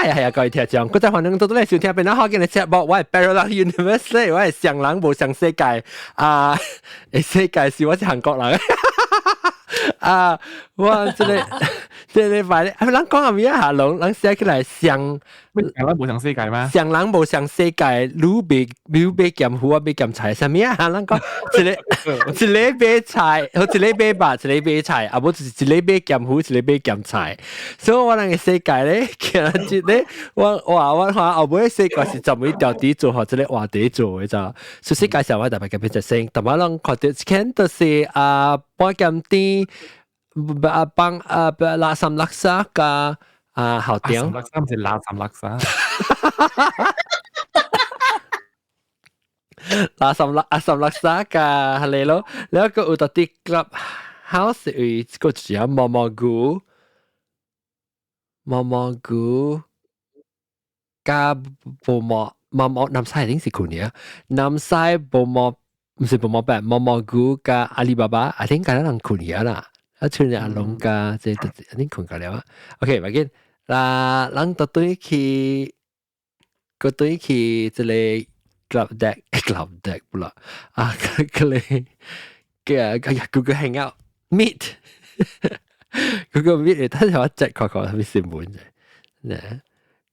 係啊係啊，各位聽眾，閣再歡迎倒轉來收聽變咱好見的節目，我係 Parallel Universe 咧，我係雙人無相世界啊，世界是我是韓國人啊，我這個這禮拜咧，啊，咱講下咩啊？龍，咱寫起來雙雙人無相世界嗎？雙人無相世界，你買你買鹹魚，我買鹹菜，啥物啊？咱講一个一个買菜，好一个買肉，一个買菜，啊無就是一个買鹹魚，一個買鹹菜。所以我人个世界咧，今日咧，我哇我看後尾世界是專門調底做，予這个話題做的咋？所以世界上我特別特別就先，但我攏看著看就是啊半鹹甜，啊幫啊拉三拉沙佮啊後頂。拉三是拉三拉沙。拉三拉啊三拉沙佮係咯，แล้วก็有到啲 Clubhouse 有個字啊毛毛菇，毛毛菇佮毛毛毛毛南西定是困嘅，南西毛毛毋是毛毛白毛毛菇佮阿里巴巴，I think 敢若人困去啦。啊，像阿龍佮這這一定困覺了啊。OK，無緊，啦，咱倒轉去，閣轉去這個 Club Deck，Club Deck 不啦，啊，個個個哎呀，Google Hangout Meet，Google Meet，等下我 check 看看啥物新聞者，呢，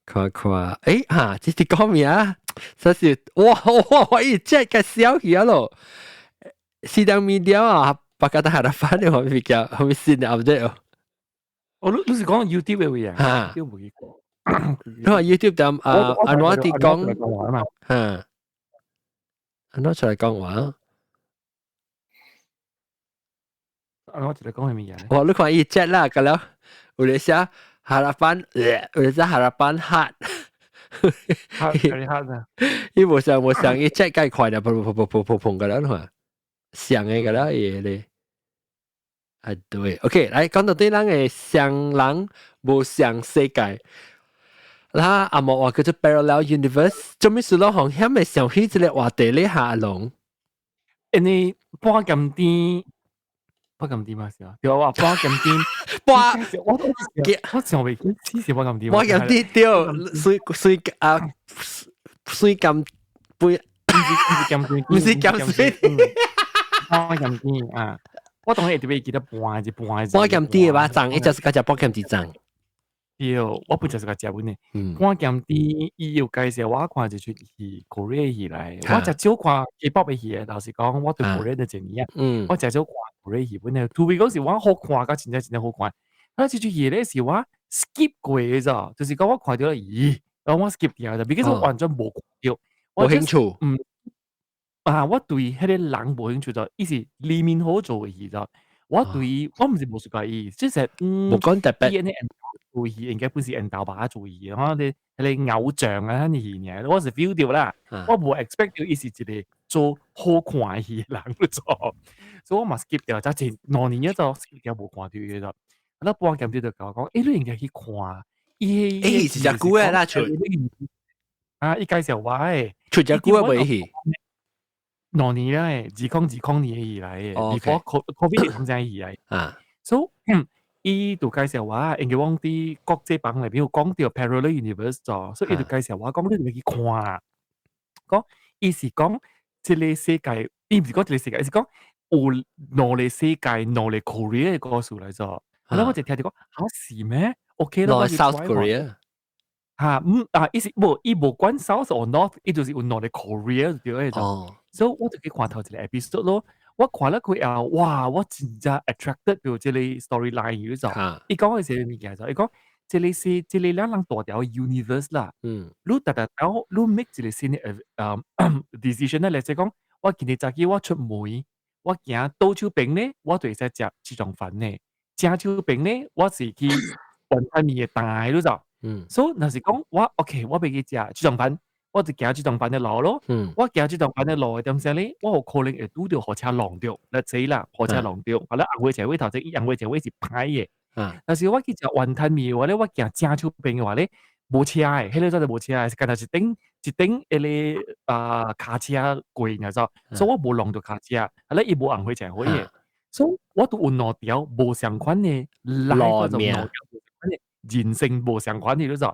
看看，欸哈，這是講咩啊？這是哇哇，我伊 check 個消息啊咯，sidang media 啊。Pakatan Harapan 的比較後面新的 update 哦。哦，你你是講 YouTube 的位啊？哈，你無去過。你話 YouTube 點啊？安怎佇講？講話嘛。哈，安怎出來講話？安怎出來講啥物嘢？哇！你看伊 chat 啦，個了，有咧寫 Harapan，有咧寫 Harapan heart。 heart 係 heart 啊！伊無想無想，伊 chat 介快啦，噗噗噗噗噗噗個了，你看，上的個了伊咧。啊對，OK，來講到對咱的雙人無相世界，啦阿莫話叫做 Parallel Universe，做咩事攏紅險會想起這个話題咧下龍？因為半鹹甜，半鹹甜嘛是啊，對啊，半鹹甜，半我我想袂起是半鹹甜，半鹹甜對，水水啊水甘杯，毋是鹹甜，毋是鹹水，半鹹甜啊。我當然會特別記得半一半。半鹹甜的肉粽，伊就是佮食半鹹甜粽。對，我不就是佮食阮的。半鹹甜，伊有介紹我看一齣戲，Korea 戲來。我誠少看 K-pop 的戲的，老實講，我對 Korea 的一年啊。我誠少看 Korea 戲本的，除非講是我好看，甲真正真正好看。啊，這齣戲咧是我 skip 過的咋，就是講我看著咦，然後我 skip 掉就，because 我完全無看著，無興趣。嗯。啊！我對彼个人無興趣就，伊是李敏鎬做的戲就，我對伊，我毋是無喜歡伊，就是嗯，無講特別。伊演的做戲應該本是緣投爸做戲，我咧彼个偶像啊，彼戲爾，我是 feel 著啦，我無 expect 著伊是一个做好看戲的人去做，所以我嘛 skip 掉，才前2年了就 skip 掉無看著伊個。啊，半鹹甜就共我講，欸，你應該去看，伊欸，是誠久的啦，出。啊，伊介紹我的，出誠久的未戲。 2年啦，2020年的戲來的，before COVID 通知戲來。啊，所以伊就介紹我，因為我佇國際房內面有講著 Parallel Universe 咗，所以伊就介紹我講你入去看。講伊是講這个世界，伊毋是講這个世界，伊是講有兩个世界，兩个 Korea 的故事來咗。然後我就聽著講，嚇是咩？OK 啦，我 South Korea。嚇，毋啊，伊是無，伊無管 South or North，伊就是有兩个 Korea 就對個。所以我就去看頭一个 episode 咯。我看了過後，哇！我真正 attracted 到這个 storyline 就。伊講的是啥物件就？伊講這个是這个咱人大條 universe 啦。你逐逐到你 make 一个新的decision 咧，例如講，我今日早起我出門，我行倒手邊咧，我就會使食這種飯呢。正手邊咧，我是去雲吞麵的台，你知？所以若是講我 OK，我欲去食這種飯。我就行這段飯的路咯。我行這段飯的路的點聲咧，我有可能會拄著火車撞著，let's say 啦，火車撞著，或者紅火車尾頭前，伊紅火車尾是歹的。但是我去食雲吞麵的話咧，我行正手邊的話咧，無車的，彼个陣就無車的，是干焦一頂一頂彼个啊跤車過，爾就，所以我無撞著跤車，啊咧伊無紅火車尾的，所以我都有兩條無相款的路，兩條無相款的人生無相款的，你知？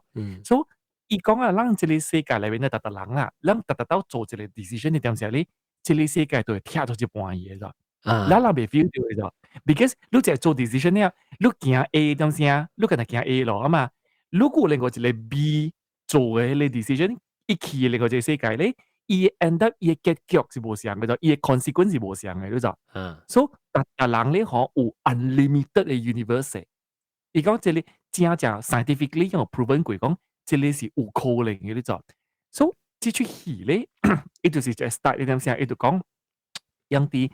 所以伊講啊，咱這个世界內面的逐逐人啊，咱逐逐兜做一個 decision 的點時咧，這个世界都會拆做一半去的。咱人袂 feel 著的咋，because 你一做 decision 了，你行 A 點聲，你干焦行 A 路啊嘛。如果另外一個 B 做的彼個 decision，伊去另外一個世界咧，伊 end up 伊的結局是無相仝的，伊的 consequence 是無相仝的，你知？所以逐逐人咧吼有 unlimited 的 universe。伊講這个真正 scientifically 有 proven 過講，這个是有可能的，你知？所以這齣戲咧，伊就是一 start 你點聲，伊就講，樣佇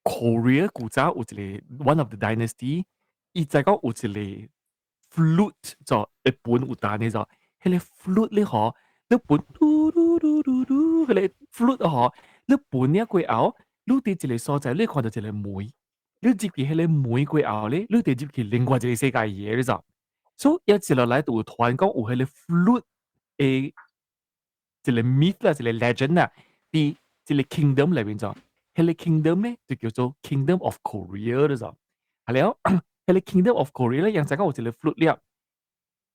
Korea 古早有一個 one of the dynasty，伊知講有一個 flute 就日本有彈的就，彼個 flute 咧吼，你撥嘟嘟嘟嘟嘟，彼個 flute 吼，你撥了過後，你佇一個所在，你看著一個門，你入去彼個門過後咧，你就入去另外一個世界去，你知？所以一落來就有傳講有彼個 flute 的一個 myth 啦，一個 legend 啦，佇一個 kingdom 內面就。彼個 kingdom 咧就叫做 Kingdom of Korea 你知？係了，彼個 Kingdom of Korea 咧，樣知講有一個 flute 了，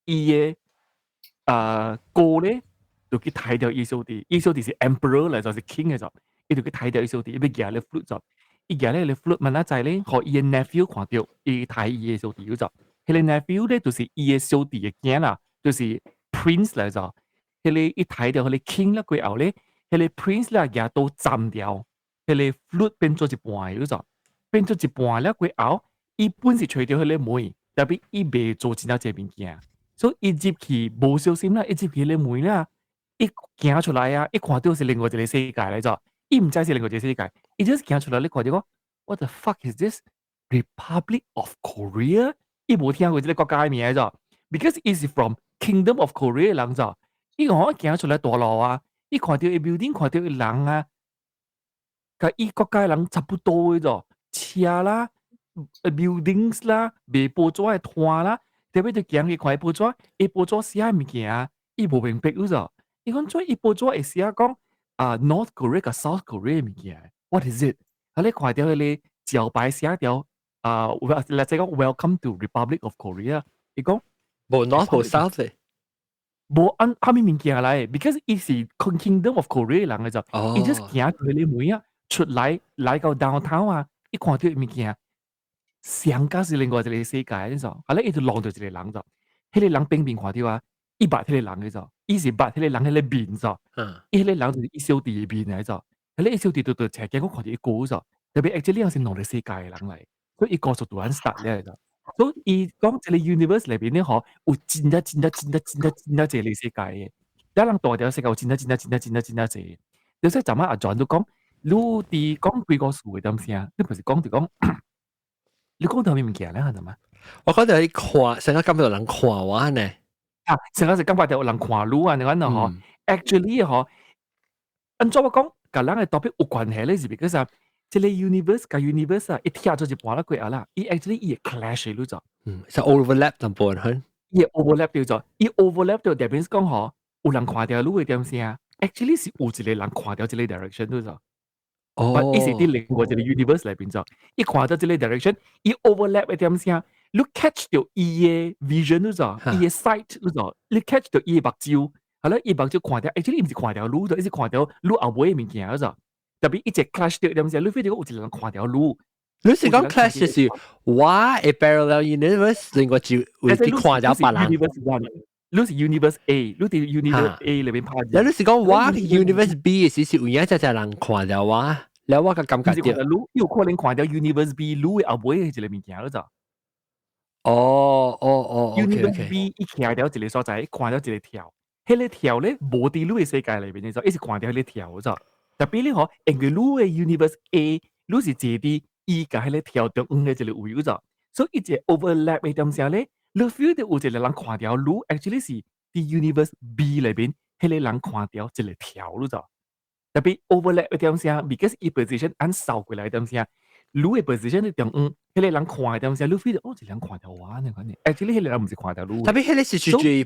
伊的哥咧就去刣著伊小弟，伊小弟是 emperor 來，就是 king 的就，伊就去刣著伊小弟，伊欲舉咧 flute 就，伊舉咧個 flute 慢仔知咧，予伊的 nephew 看著，伊刣伊的小弟就，彼個 nephew 咧就是伊的小弟的囝啦，就是 prince 來就，彼個伊刣著彼個 king 了過後咧，彼個 prince 咧舉刀斬掉。彼個 flute 變做一半，你知？變做一半了過後，伊本是揣著彼個門，但是伊袂做真正濟物件，所以伊入去無小心啦，伊入去彼個門啦，一行出來啊，一看著是另外一個世界來咗，伊毋知是另外一個世界，伊 just 行出來，你看著講，What the fuck is this Republic of Korea？伊無聽過這个國家的名咗，because 伊是 from Kingdom of Korea 人咗，伊講行出來大路啊，伊看著伊 building，看著伊人啊。佮伊國家人差不多的咗，車啦，buildings 啦，賣報紙的攤啦，特別就行去看伊報紙，伊報紙寫物件，伊無明白咗。伊講做伊報紙會寫講啊 North Korea 佮 South Korea 物件，What is it？啊，你看著彼個招牌寫著啊，來這講 Welcome to Republic of Korea，伊講無 North 無 South 的。無按蝦米物件來，because 伊是 Kingdom of Korea 人的就，伊 just 行過彼個門啊。出來來到 downtown 啊，伊看著物件，上加是另外一個世界，你知？啊，咧伊就挵著一個人就，彼個人平面看著啊，伊捌彼個人的就，伊是捌彼個人彼個面就，伊彼個人就是伊小弟的面來就，彼個伊小弟就就斜鏡我看著伊哥就，特別 actually 是兩個世界的人來，所以伊故事突然 start 了就，所以伊講這個 universe 內面咧吼，有真正真正真正真正真正濟個世界的，咱人大條世界有真正真正真正真正真正濟，就說昨晚阿 John 都講。你佇講幾個數的點聲，你不是講就講，你講著啥物物件咧？係嘛？我講著你看，成個感覺有人看我呢。啊，成個是感覺著有人看你啊，你講吼，actually 吼，按怎我講，佮咱的 topic 有關係咧，是 because 啊，這个 universe 佮 universe 啊，一拆做一半了過後啦，伊 actually 伊會 clash 你知？嗯，是 overlap 淡薄很。伊會 overlap 掉咗，伊 overlap 掉代表講吼，有人看著你的點聲，actually 是有一個人看著這個 direction 你知？哦，伊是佇另外一個 universe 內面咗，伊看著這個 direction，伊 overlap 的點聲，你 catch 著伊的 vision 你知？伊的 sight 你知？你 catch 著伊的目睭，好啦，伊目睭看著，actually 伊毋是看著你，伊是看著你後尾的物件，你知？特別伊一 clash 著點聲，你 feel 著有一個人看著你。你是講 clash 就是我的 parallel universe，另外就會去看著別人。你是 universe A，你佇 universe A 裏面拍。你是講我 universe B 時是有影只只人看著我，了我個感覺著。你有可能看著 universe B，你的後尾的一個物件，你知？哦，universe B 伊徛佇一個所在，看著一個條，彼個條咧無佇你的世界裏面，你知？伊是看著彼個條，知？特別你吼，因為你的 universe A，你是坐佇伊佮彼個條中央的一個位，你知？所以伊一個 overlap 的點聲咧。你 feel 著有一個人看著你，actually 是佇 universe B 裏面，彼個人看著一個條，你知？特別 overlap 的點聲，because 伊 position 按掃過來點聲，你的 position 佇中央，彼個人看的點聲，你 feel 著哦，一個人看著我呢款呢，actually 彼個人毋是看著你。特別彼個是絕對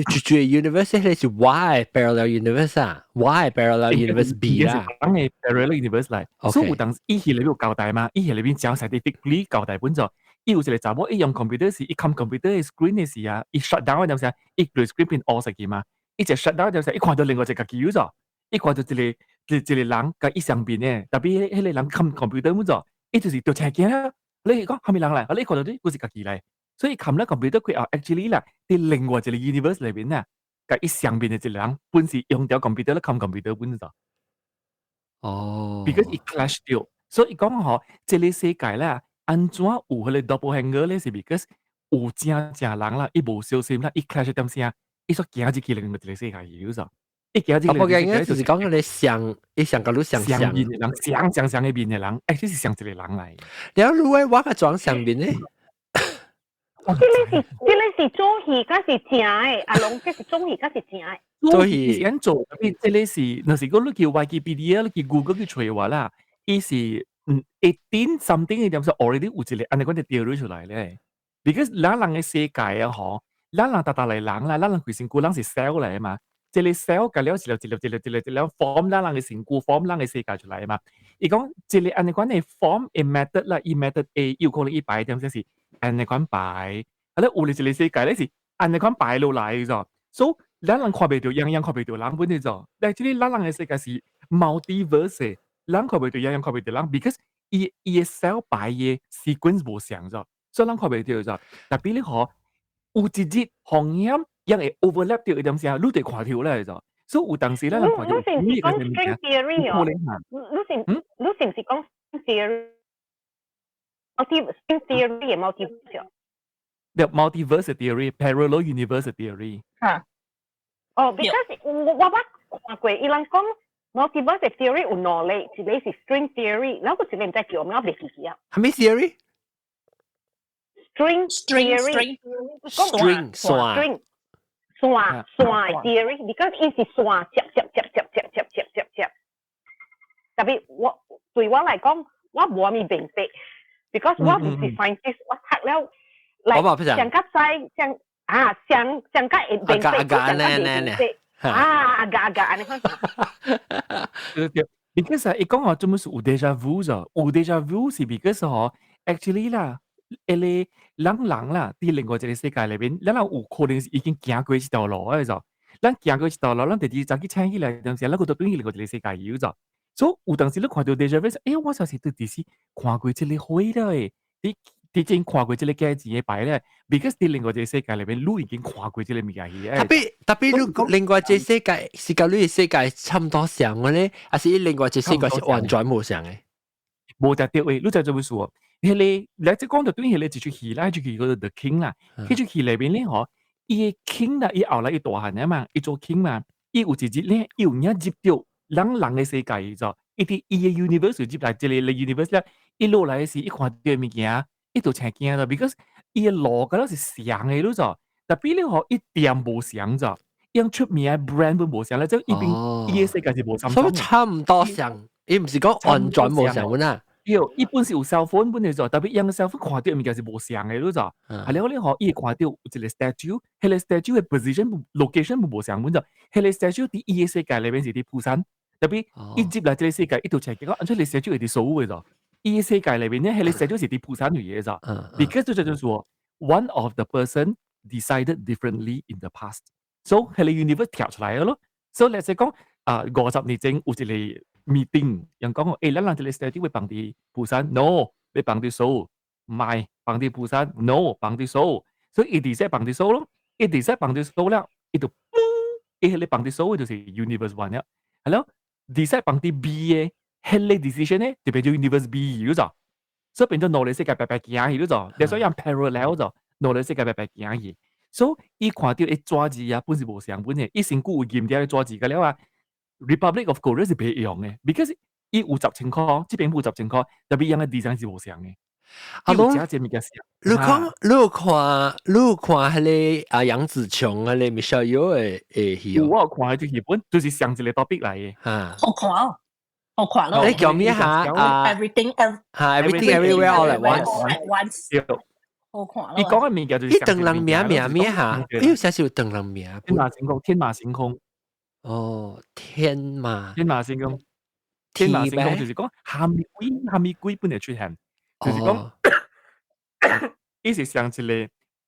絕對 universe，彼個是我的 parallel universe 啊，我的 parallel universe B 啦。講的 parallel universe 來，所以有當時伊彼裡面有交代嘛，伊彼裡面講 scientifically 交代本咗。伊有一個查某，伊用 computer 時，伊看 computer 的 screen 的時啊，伊 shut down 的點聲，伊個 screen 變烏色去嘛。伊一 shut down 就是伊看到另外一個家己咗，伊看到一個一一個人佮伊上邊嘅，tapi 彼個人撳 computer 滿咗，伊就是著青驚啦。你講蝦米人來？你看到啲，佢是家己來，所以撳咧 computer 佢後 actually 啦，佇另外一個 universe 裏邊啊，佮伊上邊嘅一個人本是用條 computer 咧撳 computer 本咗。Because 伊 clash 掉，所以講吼，這個世界咧，按怎有彼個 doppelganger 咧？是 because 有誠濟人啦，伊無小心啦，伊 clash 點聲，伊煞行入去另外一個世界去咗。伊行入去 doppelganger 就是講你像，伊像佮你相像面嘅人，像像像嘅面嘅人，欸，這是像一個人來。了你會我個裝上面咧？這個是做戲，還是正的？阿龍，這是做戲，還是正的？做戲是按做，tapi 這個是，若是講你去 Wikipedia，你去 Google 去揣話啦，伊是18 something 嘅點數，already 有一個按呢款嘅 theory 出來咧。Because 咱人嘅世界啊，嗬，咱人逐逐來人啦，咱人規身軀人是 cell 來嘛，這個 cell 甲了一粒一粒一粒一粒一粒 form 咱人嘅身軀，form 咱嘅世界出來嘛。伊講這個按呢款嘅 form 嘅 method 啦，伊 method A 有可能伊排點就是按呢款排，啊咧有咧一個世界咧是按呢款排落來咗，所以咱人看袂著，樣樣看袂著人本嘅咗。但係這個咱人嘅世界是 multiverse，咱看袂著，樣樣看袂著人，because 伊伊嘅 cell 排嘅 sequence 無相咗，所以咱看袂著咗。Tapi 你嗬有一日風險樣會 overlap 著一點聲，你就看著咧咗。所以有當時咱人看著你是毋是講 string theory 哦？你是毋是講 theory？multi string theory 嘅 multiverse。 The multiverse theory, parallel universe theory。嚇。哦，because 我捌看過，伊人講 multiverse theory 有兩類，一個是 string theory，然後一個毋知叫咩，我袂記記啊。蝦米 theory？ String string theory。 String 線。 String 線線 theory，because 伊是線接接接接接接接接接。Tapi 我對我來講，我無啥物明白，because 我毋是 scientist，我讀了，來上較知上啊上上較會明白，上較袂明白。啊，阿嘎阿嘎，按呢款。對對，because 啊，伊講哦，做麼是有 déjà vu 咗？有 déjà vu 是 because 嗬，actually 啦，彼個咱人啦，佇另外一個世界裏面，咱人有可能是已經行過這條路的咗。咱行過這條路，咱第二早起醒起來，當時咱閣轉去另外一個世界去咗。所以有當時你看到 déjà vu，欸，我就是佇佇時看過這個花了誒，佇佇前看過這個價錢的牌咧，because 佇另外一個世界裏面，你已經看過這個物件去。 Tapi 你另外一個世界是佮你的世界差毋多相嘅咧，還是另外一個世界是完全無相嘅？無特對話，你知做乜事哦？彼個你這講到對彼個一齣戲啦，彼齣戲叫做 The King 啦，彼齣戲裏面咧嗬，伊個 king 啦，伊後來伊大漢啊嘛，伊做 king 嘛，伊有一日咧，伊有影入著咱人的世界咗，伊佇伊的 universe 入來，這個 universe 咧，伊落來時，伊看著物件，伊就青驚咗，because 伊的路敢若是相的，你知？Tapi 你嗬一點無相咗，用出名的 brand 都無相咧，即伊邊伊的世界是無相。所以差毋多相，伊毋是講完全無相啊。對，伊本是有 cell phone 本來做，tapi 用 cell phone 看著物件是無相的，你知？係了，你嗬，伊會看著有一個 statue，彼個 statue 的 position location 無相本咗，彼個 statue 佇伊的世界裏面是佇釜山，tapi 伊入來這個世界，伊就出結果，按怎個 statue 會佇首爾的咗？伊的世界裏面咧，彼個 statue 是佇釜山嚟的咗。Because 就就是說，one of the person decided differently in the past，so 彼個 universe 跳出來咯。所以let's say 講啊，50年前有一個 meeting，人講欸，咱人這個 statue 會放佇釜山，no，欲放佇首爾，毋愛，放佇釜山，no，放佇首爾，所以伊直接放佇首爾咯，伊直接放佇首爾了，伊就嘣，伊彼個放佇首爾就是 universe one 了，係咯，decide 放佇 B 的，彼個 decision 呢就變做 universe B 咗，所以變做兩個世界白白行去咗，所以用 parallel 咗，兩個世界白白行去，所以伊看著伊紙字啊，本是無相本的，伊身軀有驗著個紙字個了啊。Republic of Korea 是袂用的，because 伊有10千箍，這邊有十千箍，tapi 樣的 design 是無相的。阿龍，你看，你有看，你有看彼個啊楊紫瓊彼個 Michelle Yeoh 的的戲哦？我有看彼戲本，就是上一個 topic 來的。哈，好看哦，好看咯。你叫咩哈？啊，Everything 哈，Everything Everywhere All at Once。好看咯。伊講的物件就是伊唐人名名咩哈？伊有寫是有唐人名。天馬行空，天馬行空。哦，天馬天馬行空，天馬行空就是講蝦米鬼，蝦米鬼本會出現，就是講，伊是像一個，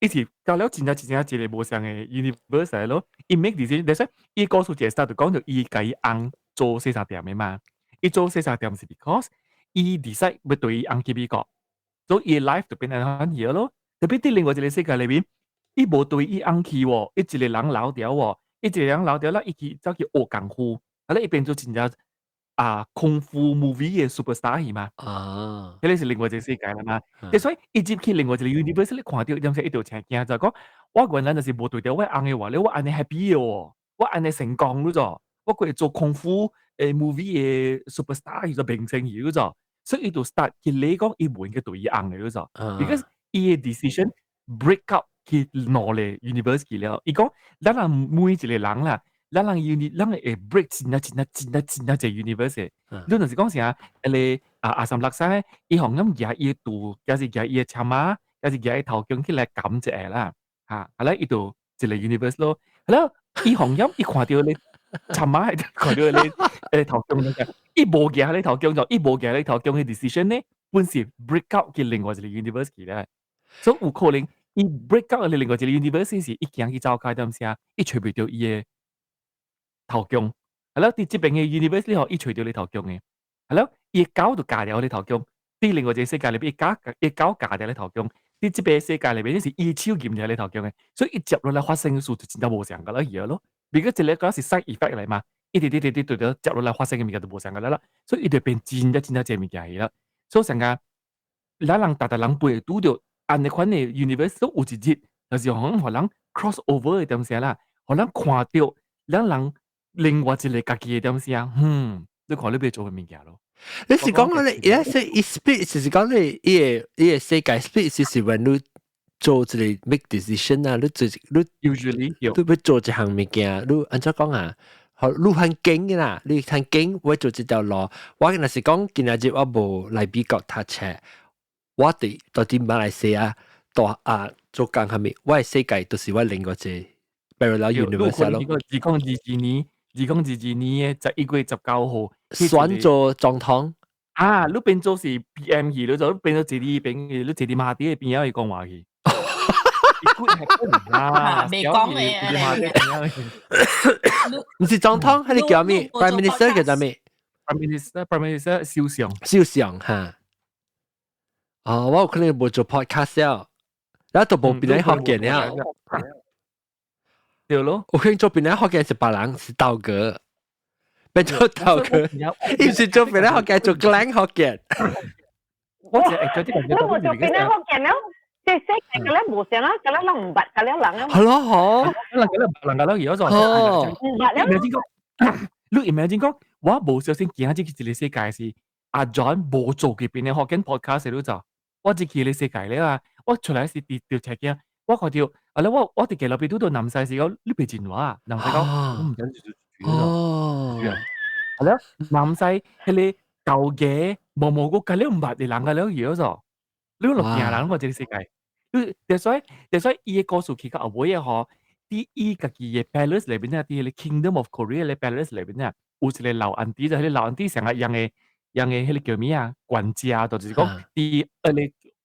伊是到了真正真正一個無相嘅 universe 來咯。伊 make decision，但是伊故事一 start 就講到伊共伊翁做洗衫店嘅嘛。伊做洗衫店是 because 伊 decide 欲綴伊翁去美國，所以伊 life 就變按呢咯。特別佇另外一個世界裏面，伊無綴伊翁去喎，伊一個人留著喎，伊一個人留著啦，伊去走去學功夫，啊咧伊變做真正啊功夫 movie 嘅 superstar 去嘛。彼個是另外一個世界啦嘛。所以伊入去另外一個 universe，你看著點說伊就誠驚，就講我原來若是無綴著我翁嘅話咧，我按呢 happy 嘅喎，我按呢成功了咗，我過會做功夫movie 嘅 superstar 去做明星去咗，所以伊就 start 去理講伊無應該綴伊翁嘅了咗，because 伊嘅 decision break up 去兩個 universe 去了。伊講咱人每一個人啦，咱人 uni，咱會 break 真正真正真正真正濟 universe 嘅。你若是講啥，彼個啊阿三六三，伊予𪜶舉伊的櫥，抑是舉伊的車馬，抑是舉伊頭家起來含一下啦，哈，後來伊就一個 universe 咯。後來伊予𪜶伊看著彼車馬，看著彼個頭家那個，伊無舉彼頭家就，伊無舉彼頭家的 decision 呢，本是 break out 去另外一個 universe 去咧。所以有可能伊 break out 去另外一個 universe 時，伊行去走開點聲，伊揣袂著伊的頭家。係咯，佇這邊的 universe 裡吼，伊揣著你頭家的。係咯，伊的狗就咬著你頭家。佇另外一個世界裏邊，伊狗伊狗咬著你頭家。佇這邊世界裏邊，是伊手鉗著你頭家的。所以伊接落來發生的事就真正無相仝啦去咯。如果這個個是 side effect 來嘛，一直直直直對著接落來發生的物件就無相仝啦啦。所以伊就變真正真正濟物件去啦。所以成個咱人逐逐人會拄著按呢款的 universe 都有一日，就是可能予人 cross over 的點聲啦，予人看著咱人另外一個家己的點聲，你看你欲做啥物件咯？你是講你，而家是 split，就是講你伊個世界 split，就是when 你做一個 make decision 啊，你做你 usually 你欲做一項物件，你按怎講啊？好，你很緊嘅啦，你很緊，我做這條路。我若是講今仔日我無來美國讀冊，我佇到佇馬來西亞大啊做工啥物，我的世界就是我另外一個 parallel universe 咯。2022年，2022年的11月19號選做總統。啊！你變做是 PM 去，你就變做坐佇邊，你坐佇馬蹄的邊仔去講話去。啊！未講嘅，毋是總統，彼個叫咩？Prime Minister 叫做咩？Prime Minister，Prime Minister 首相。首相哈。哦，我有可能無做 podcast 了，然後都無檳城福建了。對咯，我可能做檳城福建是別人，是道哥。變做道哥，伊是做檳城福建，做 Klang 福建。我就會覺得你無做檳城福建了。這世界個咧無相啊，個咧人毋捌個咧人啊。係咯，好。人個咧人個咧而家就毋捌了。你 imagine 講，我無小心行進去一個世界是阿 John 無做過檳城福建 podcast 你就，我入去個世界咧啊，我出來是佇著車鏡，我看著，啊咧我佇街路邊拄著南西是講你袂認我啊，南西講我毋知你是哦，係咯，南西彼個舊嘅毛毛個隔了毋捌的人個了而咗，你落行人我這個世界。你所以伊的故事去到後尾啊吼，佇伊家己的 palace 內面啊，佇彼個 Kingdom of Korea 的 palace 內面啊，有一個老 auntie，就彼個老 auntie 成日用的用的彼個叫咩啊？管家，就是講佇彼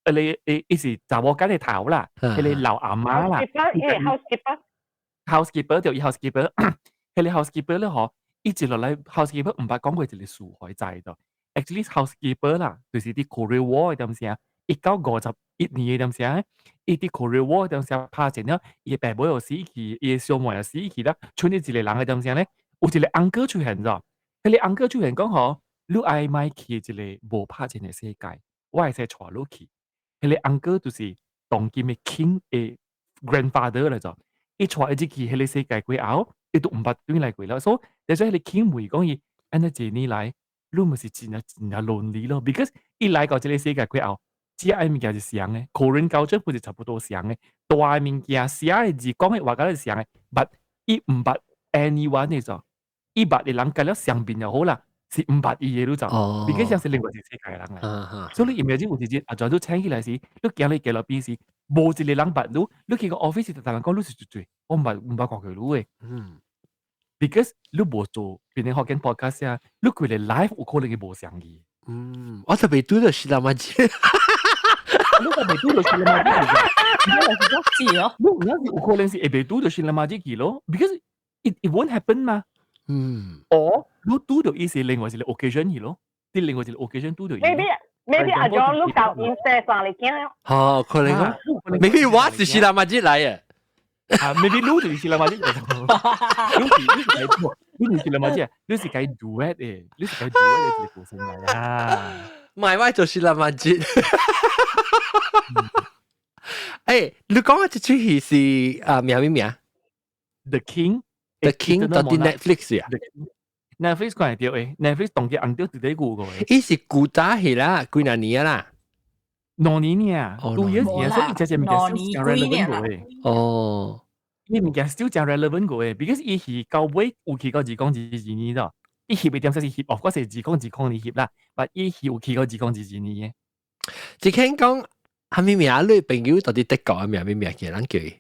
個伊是查某囝的頭啦，彼個老阿媽啦。 housekeeper housekeeper 就伊 housekeeper，彼個 housekeeper 咧吼，一直落來 housekeeper 毋捌講過一個事予伊知道。Actually housekeeper 啦，就是佇 Korea War 的當時啊，1951年的當時啊，伊佇 Korea War 的當時拍戰了，伊的爸母又死去，伊的小妹又死去啦，剩伊一個人的當時咧，有一個 uncle 出現咗，彼個 uncle 出現講吼，你愛莫去一個無拍戰的世界，我會使帶你去。彼個 uncle 就是當今的 king 的 grandfather 來咗，伊帶伊入去彼個世界過後，伊都毋捌轉來過了，所以所以彼個 king 問講伊，按呢這年來，你毋是真正真正 lonely 咯？because 伊來到這個世界過後，食的物件是相的，Korean culture 不是差不多相的，大的物件寫的字講的話敢若是相的，but 伊毋捌 anyone 的咗，伊捌的人共了相面就好啦，是毋捌伊的你就，畢竟像是另外一個世界的人來。所以你 imagine 有一日啊，全都請起來時，你行咧街路邊時，無一個人捌你，你去個 office 就逐人講你是誰？我毋捌看過你的。Because 你無做檳城福建 podcast 啊，你規個 life 有可能會無相去。嗯，我特別拄著是那麼子。你特別拄著是那麼子。是哦。你有可能是會袂拄著 Sheila Majid 去咯，because it won't happen 嘛。哦，你拄著伊是另外一個 occasion 去咯，啲另外一個 occasion 拄著伊。 Maybe 阿 John 你舊年生三個囝咯。哦，可能講，maybe 我是 Sheila Majid 來嘅。啊，maybe 你就是 Sheila Majid 嚟。你是 Sheila Majid，你是計 duet 嘅，你是計 duet 嘅一個過程嚟啊。唔係，我做 Sheila Majid。誒，你講嘅這齣戲是啊名咩名？The King。 The King 到底 Netflix 啊？Netflix 看會著誒，Netflix 當佢紅掉佇咧舊個。伊是古早戲啦，幾若年啊啦？兩年爾，2 years 爾，所以這隻物件 still 真 relevant 過誒。哦，伊物件 still 真 relevant 過誒，because 伊是到尾有去到2022年咗，伊翕的點說是翕，of course 是2020年翕啦，但伊是有去到2022年嘅。只聽講係咪名？你朋友到底德國嘅名咩名？叫人叫伊，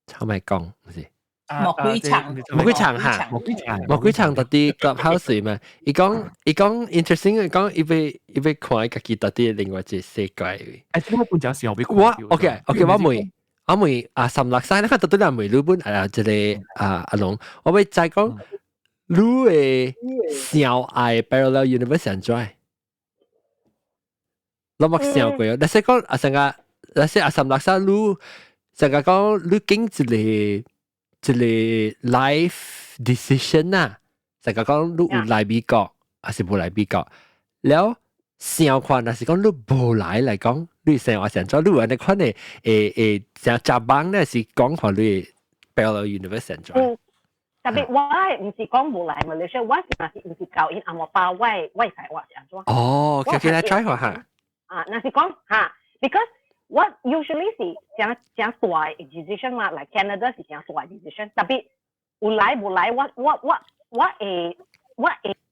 臭咪講，唔是？魔鬼場，魔鬼場哈，魔鬼場，魔鬼場到底 Clubhouse 嘛？伊講 interesting，伊講伊欲看家己到底另外一個世界。哎，這個我本正想欲我 OK，我問啊，三六三，你看到底人問你本啊，這個啊阿龍，我欲再講你的想愛 parallel universe 按怎？你冇想過哦？你說講啊，成個，你說啊，三六三，你成個講你經一個一個 life decision 啊，成個講你有來美國，還是無來美國？了想看，若是講你無來來講，你生活按怎？你有按呢款的會誠食網咧，是講看你 parallel universe 按怎？特別我毋是講無來馬來西亞，我若是毋是教𪜶紅毛包，我生活是按怎？哦，可以來 try 看下。啊，若是講哈，because 我 usually 是誠誠大的 decision 嘛，來 Canada 是誠大 decision，特別有來無來，我會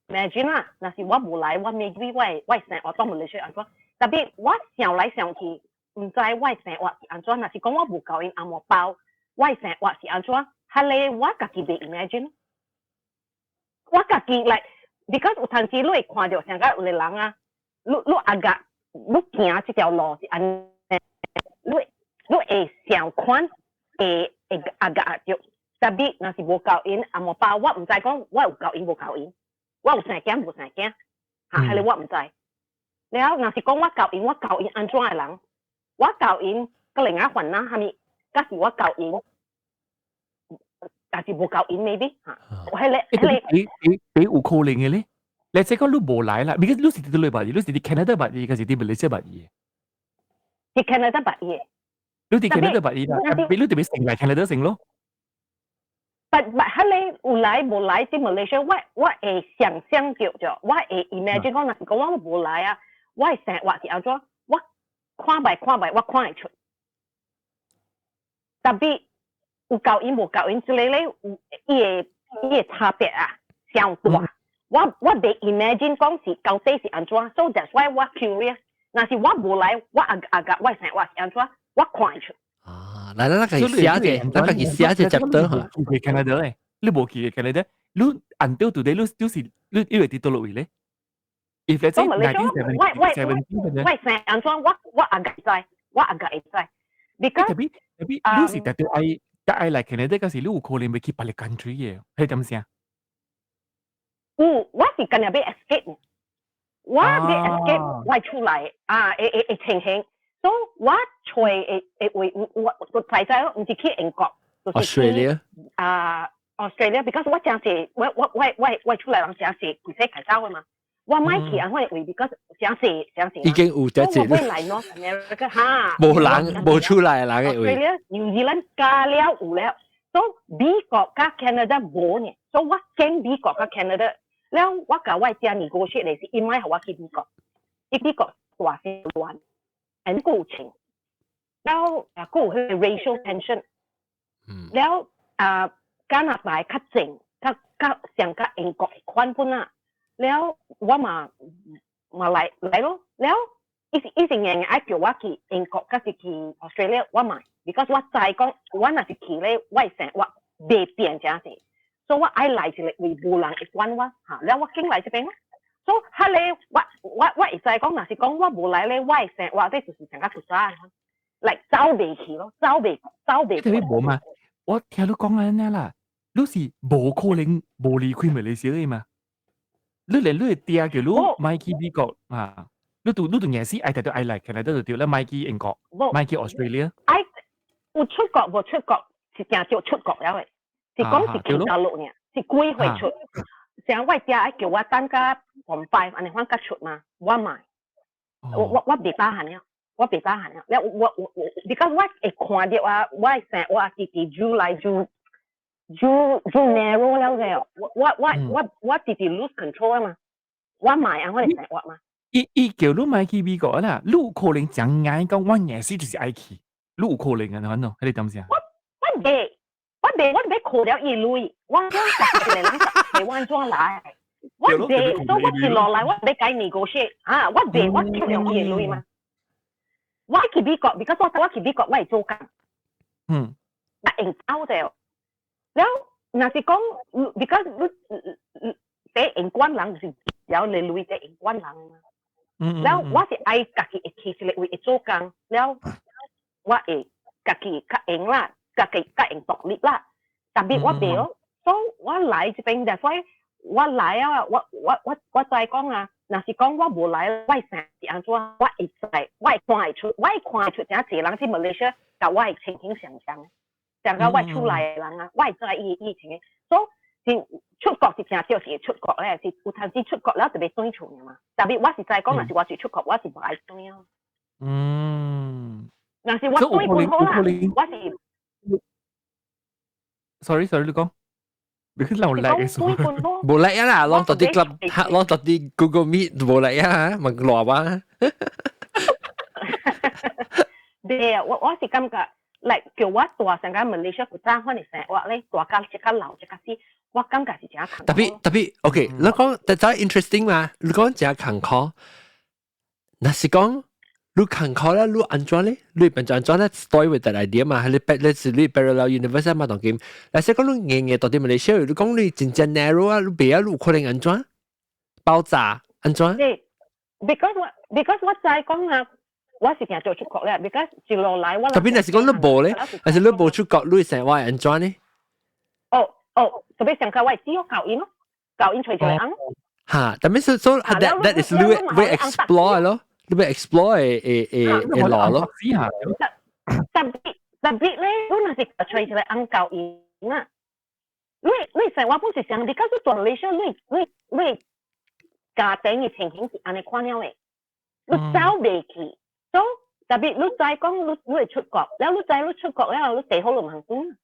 imagine 啦，若是我無來，我 maybe 我生活當馬來西亞按怎？特別我想來想去，毋知我生活是按怎，若是講我無交𪜶紅毛包，我生活是按怎？係咧，我家己袂 imagine，我家己來，because 有陣時你會看著像個有個人啊，你 agak 你行這條路是按呢，你會想看，會 agak 著，特別若是無交𪜶紅毛包，我毋知講我有交𪜶無交𪜶，我有生囝無生囝，嚇，係咧我毋知。了若是講我交𪜶，我交𪜶按怎的人，我交𪜶個另外煩惱啥物，假是我交𪜶，但是無交𪜶 maybe 嚇，我係咧，係咧，你有可能嘅咧？你這個你無來啦，because 你是佇佗捌，你是佇 Canada 捌伊，還是佇 Malaysia 捌伊？佇 Canada 捌伊。你佇 Canada 捌伊啦，比你特別成來 Canada 成咯。 But 彼个有來無來佇 Malaysia，我會想象著著，我會 imagine 講，若是講我無來啊，我的生活是按怎？我看覓看覓，我看會出。特別有交𪜶無交𪜶，這個咧有伊個差別啊，相大。我袂 imagine 講是到底是按怎，so that's why 我 curious。若是我無來，我 agak 我生活是按怎，我看會出。啊，來來，咱家己寫者，咱家己寫者 chapter 哈。去 Canada 咧，你無去 Canada，你 until today 你就是你因為佇佗落位咧？If let's say 1970 我生按怎，我 agak 知，我 agak 會知。Because 特別特別，你是特別愛特愛來 Canada 嗰時，你有可能欲去別个 country 嘅，係點聲？有，我是今日欲 escape，我欲 escape 我出來啊，會情形。所以我揣會會我知知毋是去英國，就是去啊 Australia，because 我誠濟，我出來人誠濟規世界走的嘛。我莫去按款位，because 誠濟誠濟。已經有這隻。我欲來 North America 哈。無人無出來的人的位。 Australia、New Zealand 加了有了，所以美國佮 Canada 無呢，所以我揀美國佮 Canada。了我共我遮 negotiate 的是，𪜶莫予我去美國，伊美國大聲亂，and 夠情，了啊，閣有彼個 racial tension，了啊加拿大較靜，較像較英國款本啊，了我嘛來來咯，了伊是硬硬愛叫我去英國，抑是去 Australia，我嘛，because 我知講我若是去咧，我的生活袂變誠濟。所以我愛來一個位無人會管我，嚇，了我揀來這邊咯。所以彼个我會知講，若是講我無來咧，我的生活這就是成個古早。嚟走袂去咯，走袂走袂。特別無嘛，我聽你講安呢啦，你是無可能無離開馬來西亞嘛？你連你的爹叫你莫去美國啊，你都硬死愛佇都愛來，加拿大就對啦，莫去英國，莫去 Australia。愛有出國無出國是定著出國了的，是講是去大陸爾，是幾歲出？像我爹愛叫我等甲 form five 按呢款才出嘛，我莫，我袂打閒了。我袂打閒了，了我，because 我會看著啊，我的生活直直愈來愈愈愈 narrow 了嘅，我直直 lose control 啊嘛，我莫按我的生活嘛。伊叫你莫去美國啦，你有可能講硬講，我硬死就是愛去，你有可能啊，反正，係你點先？我袂，我欲扣了伊鐳，我想十一個人十萬怎來？我袂，所以我一落來我欲共伊 negotiate 啊，我袂，我扣了伊鐳嘛。我去美國，because 我去美國，我會做工。我會走的。了，若是講，because 你第用慣人就是了你鐳第用慣人嘛。了，我是愛家己會去一个位會做工，了，我會家己較閒啦，家己較會獨立啦。特別我袂哦，所以我來這邊就所以我來啊，我再講啊。若是講我無來，我會生是按怎？我會知，我會看會出，我會看會出誠濟人佇馬來西亞，佮我的情形相像，像佮我厝內的人啊，我會知伊情形。所以是出國是誠少是會出國咧，是有當時出國了就欲轉厝爾嘛。特別我是知講，若是我是出國，我是無愛轉啊。若是我轉本好啦，我是。 Sorry sorry，你講。你去留嚟嘅數，無力啊啦，攏到啲 club，攏到啲 Google Meet 無力啊，問賴話。對啊，我是感覺，嚟叫我大成間馬來西亞古早款的生活咧，大家這較老這較死，我感覺是誠艱苦。特別特別，OK，你講但係 interesting 嘛？你講誠艱苦，若是講你艱苦咧，你按怎咧？你變做按怎咧？Stay with that idea 嘛？係你你是你 parallel universe 嘛？當今，若是講你硬硬到佇馬來西亞，你講你真正 narrow 啊，你袂啊，你有可能按怎？爆炸按怎？對，because 我知講啊。我是定做出國咧，because 一路來我。特別若是講你無咧，若是你無出國，你生活按怎呢？哦哦，特別上課我會只有教𪜶咯，教𪜶揣一个翁。哈，特別是說 that is 你會 explore 咯，你會 explore 的路咯。特別咧，你若是揣一個翁教𪜶啊，你生活本是上，你告訴大馬來西亞，你家庭的情形是按呢款了的，你走袂去。所以特別你知講你會出國，了你知你出國了，你地好你毋通轉。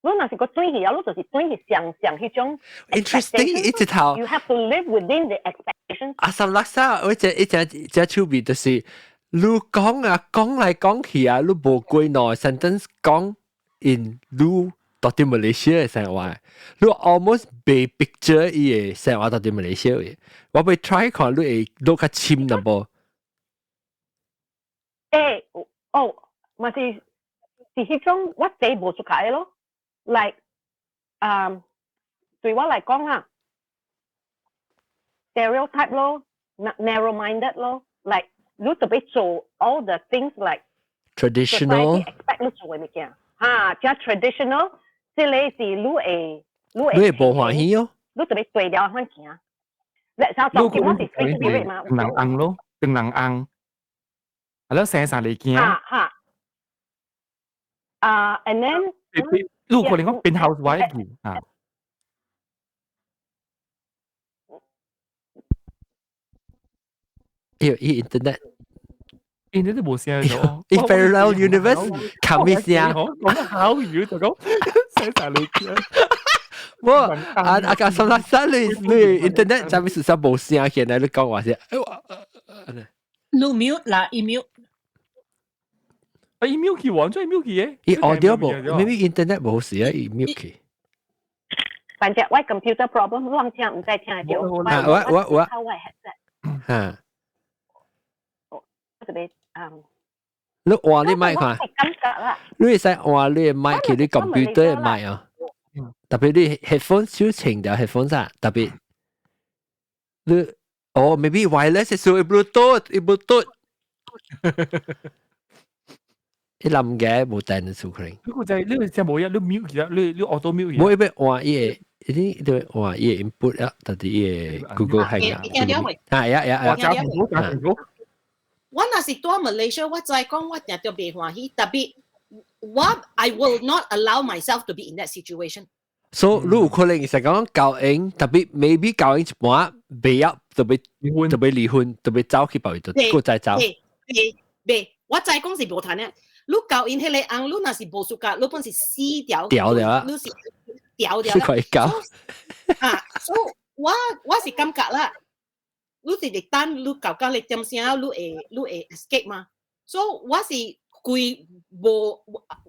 你若是閣轉去，了你就是轉去上上彼種。 Interesting，一直頭。 You have to live within the expectation。阿三垃圾，我這一隻隻手臂就是你講啊，講來講去啊，你無幾耐 sentence 講 in 你到佇馬來西亞的生活，你 almost 被 picture 伊的生活到佇馬來西亞的。我欲 try 看你會落較深淡薄。欸，哦，嘛是是彼種我這無出來咯，like，對我來講啊，stereotype 咯，narrow-minded 咯，like 你特別做 all the things like traditional expect 你做的物件，哈，這 traditional，這个是你會你會無歡喜哦，你特別對了款行，你我是 free spirit 嘛，人翁咯，當人翁。係咯，生三個囝。哈哈。啊，and then 你有可能講變 housewife 啊？伊伊 internet。 internet 無聲咗。伊 parallel universe 冚咩聲？講得好語就講生三個囝。我啊啊個什麼啥你你 internet 就係事實無聲，現在你講話先。你 mute 啦，伊 mute。啊，伊 mute 去，完全 mute 去嘅。伊 audio 無，maybe internet 無事啊，伊 mute 去。反正我 computer problem，亂聽毋知聽得著。啊，我我。靠我 headset。嚇。我這邊嗯。你換你麥看。感覺啦。你會使換你的麥去你 computer 的麥啊。特別你 headphone 少清掉 headphone 啥，特別你哦，maybe wireless 是屬於 Bluetooth，Bluetooth。伊冧嘅無電的可能。你個就係你真無嘢，你 mute 其實你 auto mute。無伊欲換伊个，伊啲對換伊个 input 啊，特別伊个 Google 係啊。啊呀呀呀！加清楚，加清楚。我若是蹛 Malaysia，我知講我定著袂歡喜，tapi 我 I will not allow myself to be in that situation。 So 你有可能是講交應，tapi maybe 交應一半袂曉，特別特別離婚，特別走去別位就閣再走。袂袂袂，我知講是無談嘅。你交𪜶彼个翁，你若是無 suka，你本是死掉，掉了，你是掉掉。是可以交。啊，所以我是感覺啦，你直直等你搞到你點聲，你會 escape 嘛？所以我是規無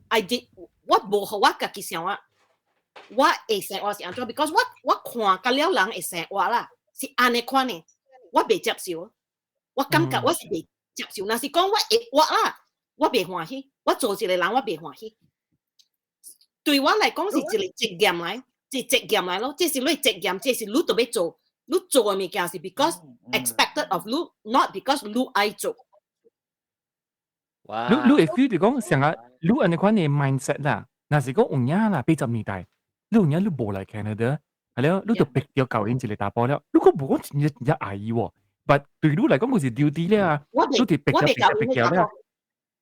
，I did 我無予我家己想啊，我會生活是按怎？because 我看甲了人會生活啦，是按呢款的，我袂接受，我感覺我是袂接受。若是講我會活啦，我袂歡喜，我做一個人我袂歡喜。對我來講是一個責任來，是責任來咯。這是你責任，這是你著欲做，你做的物件是 because expected of 你，not because 你愛做。你會 feel 就講成日你按呢款的 mindset 啦，若是講有影啦，80年代，你有影你無來 Canada，係了，你就逼著交𪜶一個查埔了。你閣無講真正真正愛伊喎，but 對你來講佢是 duty 了啊，你就逼著逼著逼著了。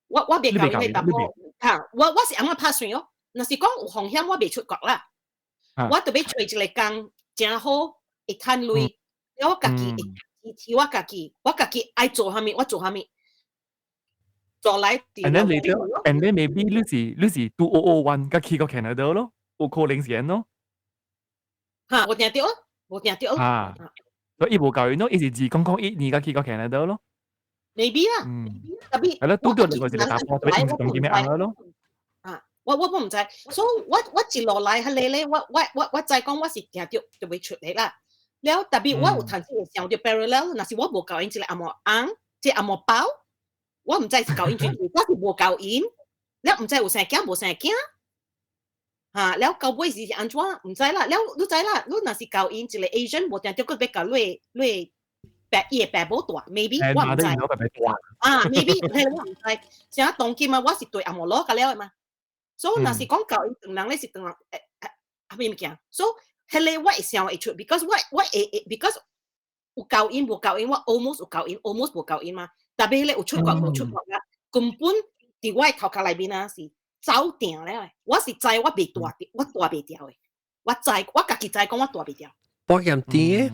我袂交𪜶查埔，嚇，我是按怎拍算哦。若是講有風險，我袂出國啦。我著欲揣一個工誠好，會趁鐳，了我家己會支持我家己，我家己愛做啥物，我做啥物。做來。 And then later, and then maybe 你是 2001才去到 Canada 咯，有可能是按呢咯。嚇，無定著，無定著。嚇，所以伊無交𪜶咯，伊是2001年才去到 Canada 咯。 Maybe 啦。嗯。係咯，拄著另外一個查埔，就毋是當今的翁咯。啊，我毋知，所以我一路來彼个咧，我知講我是定著就會出來啦。了 tapi 我有趁時會想著 parallel，若是我無交𪜶一個紅毛翁，這個紅毛包，我毋知是交𪜶出去，我是無交𪜶，了毋知有生囝無生囝，嚇，了到尾是按怎毋知啦。了你知啦，你若是交𪜶一個 Asian，無定著閣欲共你爸伊的爸母蹛，maybe 我毋知。啊，maybe 彼个我毋知。像當今啊，我是對紅毛攞甲了的嘛。所以若是講交𪜶唐人咧是唐人誒，啥物物件？所以彼个我會想會出，because 我會 because 有交𪜶無交𪜶，我 almost 有交𪜶，almost 無交𪜶嘛。tapi 彼个有出國無出國啊，根本佇我的頭殼內面啊是走定了的。我是知我袂蹛，我蹛袂掉的。我知我家己知講我蹛袂掉。保險店，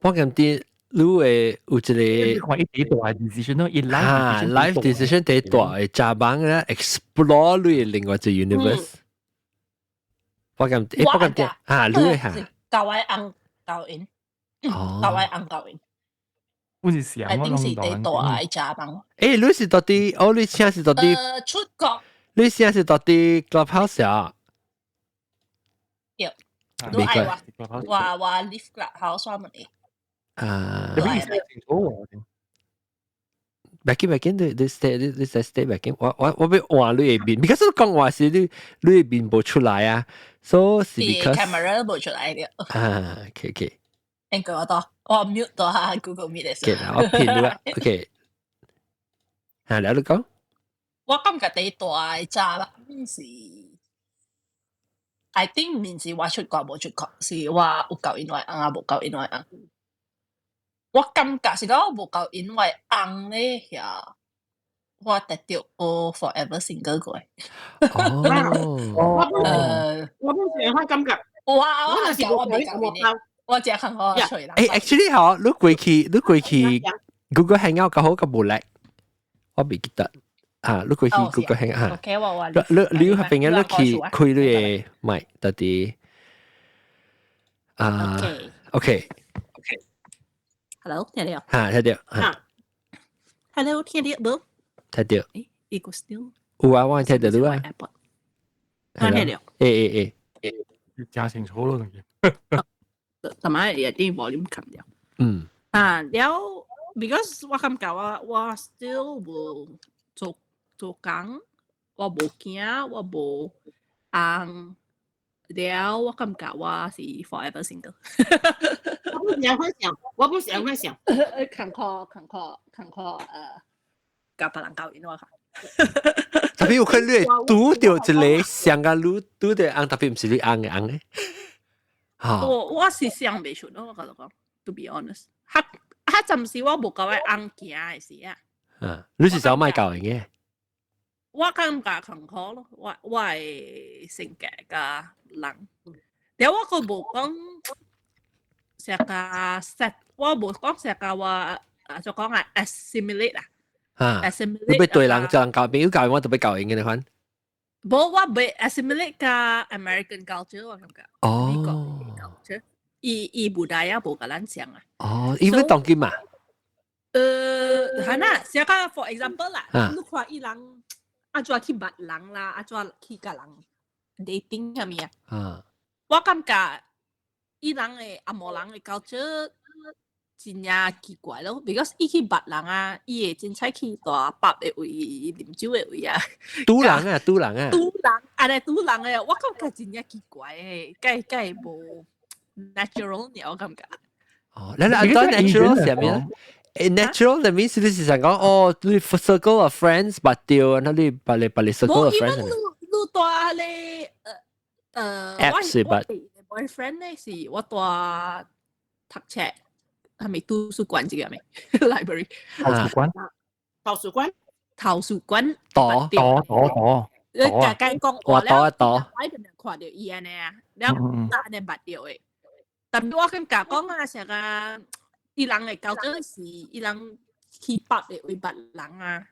保險店，你會有一個看伊第大 decision 咯，伊 life life decision 第大的查某咧 explore 你另外一個 universe。保險店，保險店啊，你會嚇？交我翁交𪜶，交我翁交𪜶。我是想一定是第大的查某。欸，你是到底，哦，你請是到底？出國。你請是到底 Clubhouse 啊？對，你愛我，我 leave Clubhouse 我問你。啊。你意思清楚喎。別緊別緊，你 stay 你 stay 別緊，我欲換你的面，because 你講話時你的面無出來啊，所以是 because camera 無出來的。啊，OK。應該我到我 mute 到下 Google Meet 的時候。我騙你啦，OK。啊，你講。我感覺第大的查某是，I think 毋是我出國無出國，是我有交𪜶我翁啊，無交𪜶我翁。我感覺是講我無交𪜶我翁咧，遐我得著我 forever single 過。哦。我本是按感覺。我是我袂交𪜶的，我只看好揣人。欸，actually 嗬，你過去 Google Hangout 較好較無力，我袂記得。啊，你過去 Google Hangout 嚇。 OK，我你彼邊你去開你的麥，到底啊？OK。 Hello，聽著？嚇，聽著。嚇。 Hello，聽著無？聽著。欸，伊個 still 有啊，我聽著你啊。我聽著。欸欸欸，加清楚咯，同埋有啲 volume 冚掉。啊，了，because 我感覺我 still 無做做工，我無囝，我無翁，了我感覺我是 forever single。我本是按款想，我本是按款想。艱苦艱苦艱苦，共別人交緣我。 Tapi 有可能你拄著一个上個你拄著翁，tapi 毋是你翁的翁咧。嚇！我是想袂出咯，我共你講，to be honest，較較暫時我無共我翁行的時啊。啊，你是想買教嘅？我感覺坎坷咯，我的性格佮人，但我閣無講成個 set，我無講成個我啊就講啊 assimilate 啊。啊，assimilate。你欲對人就人交朋友交我特別交應嘅你款。無，我袂 assimilate 佮 American culture 我感覺。哦。美國 culture，伊無代啊，無共咱像啊。哦，伊欲當今嘛？係啦，成個 for example 啦，你看伊人按怎去捌人啦，按怎去共人 dating 啥物啊？我感覺伊人的紅毛人的 culture 真正奇怪咯，because 伊去捌人啊，伊會凊彩去大 pub 的位、啉酒的位啊。拄人啊，拄人啊。拄人，按呢拄人的，我感覺真正奇怪的，該該無 natural 爾，我感覺。哦，你你按 natural 啥物咧？誒，natural 的意思就是想講，哦，你 circle of friends 捌著，那你捌你捌你 circle of friends。你你蹛咧，app 是捌。我 boyfriend 咧是我蹛讀冊，係咪圖書館這個係咪？library。圖書館。圖書館。圖書館。多多多多。你家己講話了，我一定看著伊按呢啊，了按呢捌著的。但我感覺講啊，成個伊人的標準是伊人去 pub 的位捌人啊，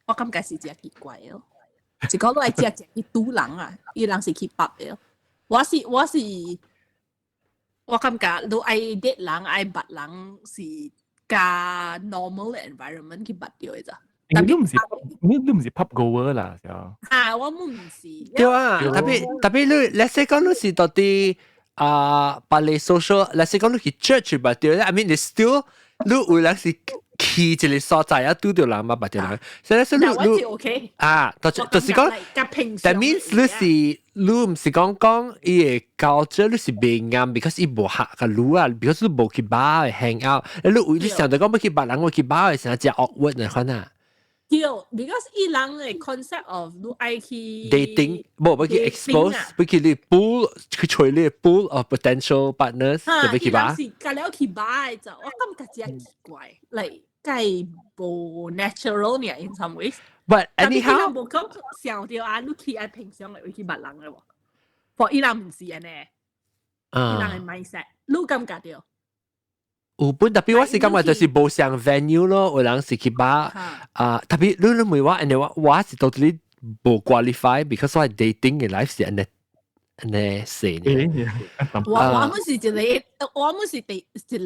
我感覺是真奇怪咯。是講你愛食食去拄人啊，伊人是去 pub 的。我是我感覺你愛 date 人愛捌人是較 normal 的 environment 去捌著的咋。你毋是 pub goer 啦，就。啊，我毋是。對啊，特別你，let's say 講你是到底啊，別個 social，let's say 講你去 church 捌著，I mean 你 still 你有人是去一個所在啊，拄著人嘛捌著人，所以你你 OK 啊，就是講，that means 你是你毋是講講伊個 culture 你是袂啱，because 伊無合個路啊，because 你無去 bar hang out，你想著講欲去捌人，我去 bar 的時陣真 awkward 的款啊。對，because 伊人的 concept of 你愛去 dating，無欲去 expose，欲去你 pool 去揣你 pool of potential partners，就欲去 bar。是共了去 bar 的就，我感覺真奇怪，嚟計無 natural 呢 in some ways。 But anyhow，無講想著啊，你去愛平常會去捌人的喎，for 伊人毋是按呢，伊人的 mindset，你感覺著？有本 tapi 我是感覺就是無相 venue 咯，有人是去 bar 啊，tapi 你問我，and 我是 totally 無 qualify，because 我 dating 的 life 是按呢按呢死呢。我們是一個，我們是第一個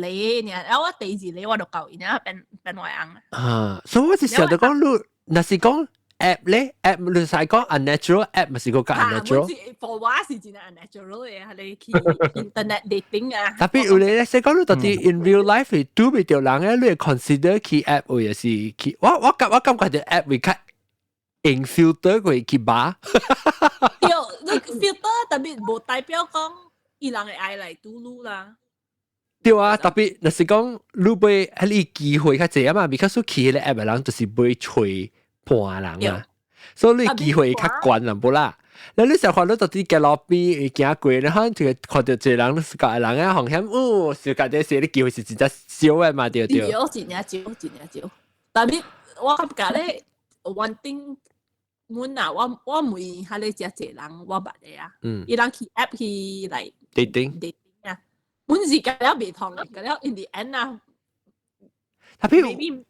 爾，啊我第二個我就夠伊爾變變我翁。啊，所以我是想著講你，若是講 app 咧，app 你使講 unnatural app 咪是個較 unnatural。 for 我是真 unnatural 的，係你去 internet dating 啊。 Tapi 有咧，使講你到底 in real life 你拄袂著人咧，你會 consider 去 app 或者是去，我感覺著 app 會較用 filter 過去 bar。對，你 filter tapi 無代表講伊人會愛來拄你啦。對啊，tapi 若是講你欲彼個機會較濟啊嘛，because 去彼個 app 的人就是欲揣伴人啊，所以你機會較懸啦，無啦。那你想看你到底街路邊行過，然後就看著一個人，是個人啊，風險哦，是家己說你機會是真正少的嘛，對對。對，真正少，真正少。但係我感覺咧，one thing，阮啊，我問彼個遮濟人，我捌的啊，伊人去 app 去嚟 dating dating 啊，阮是共了袂通的，共了 in the end 啊 tapi ，maybe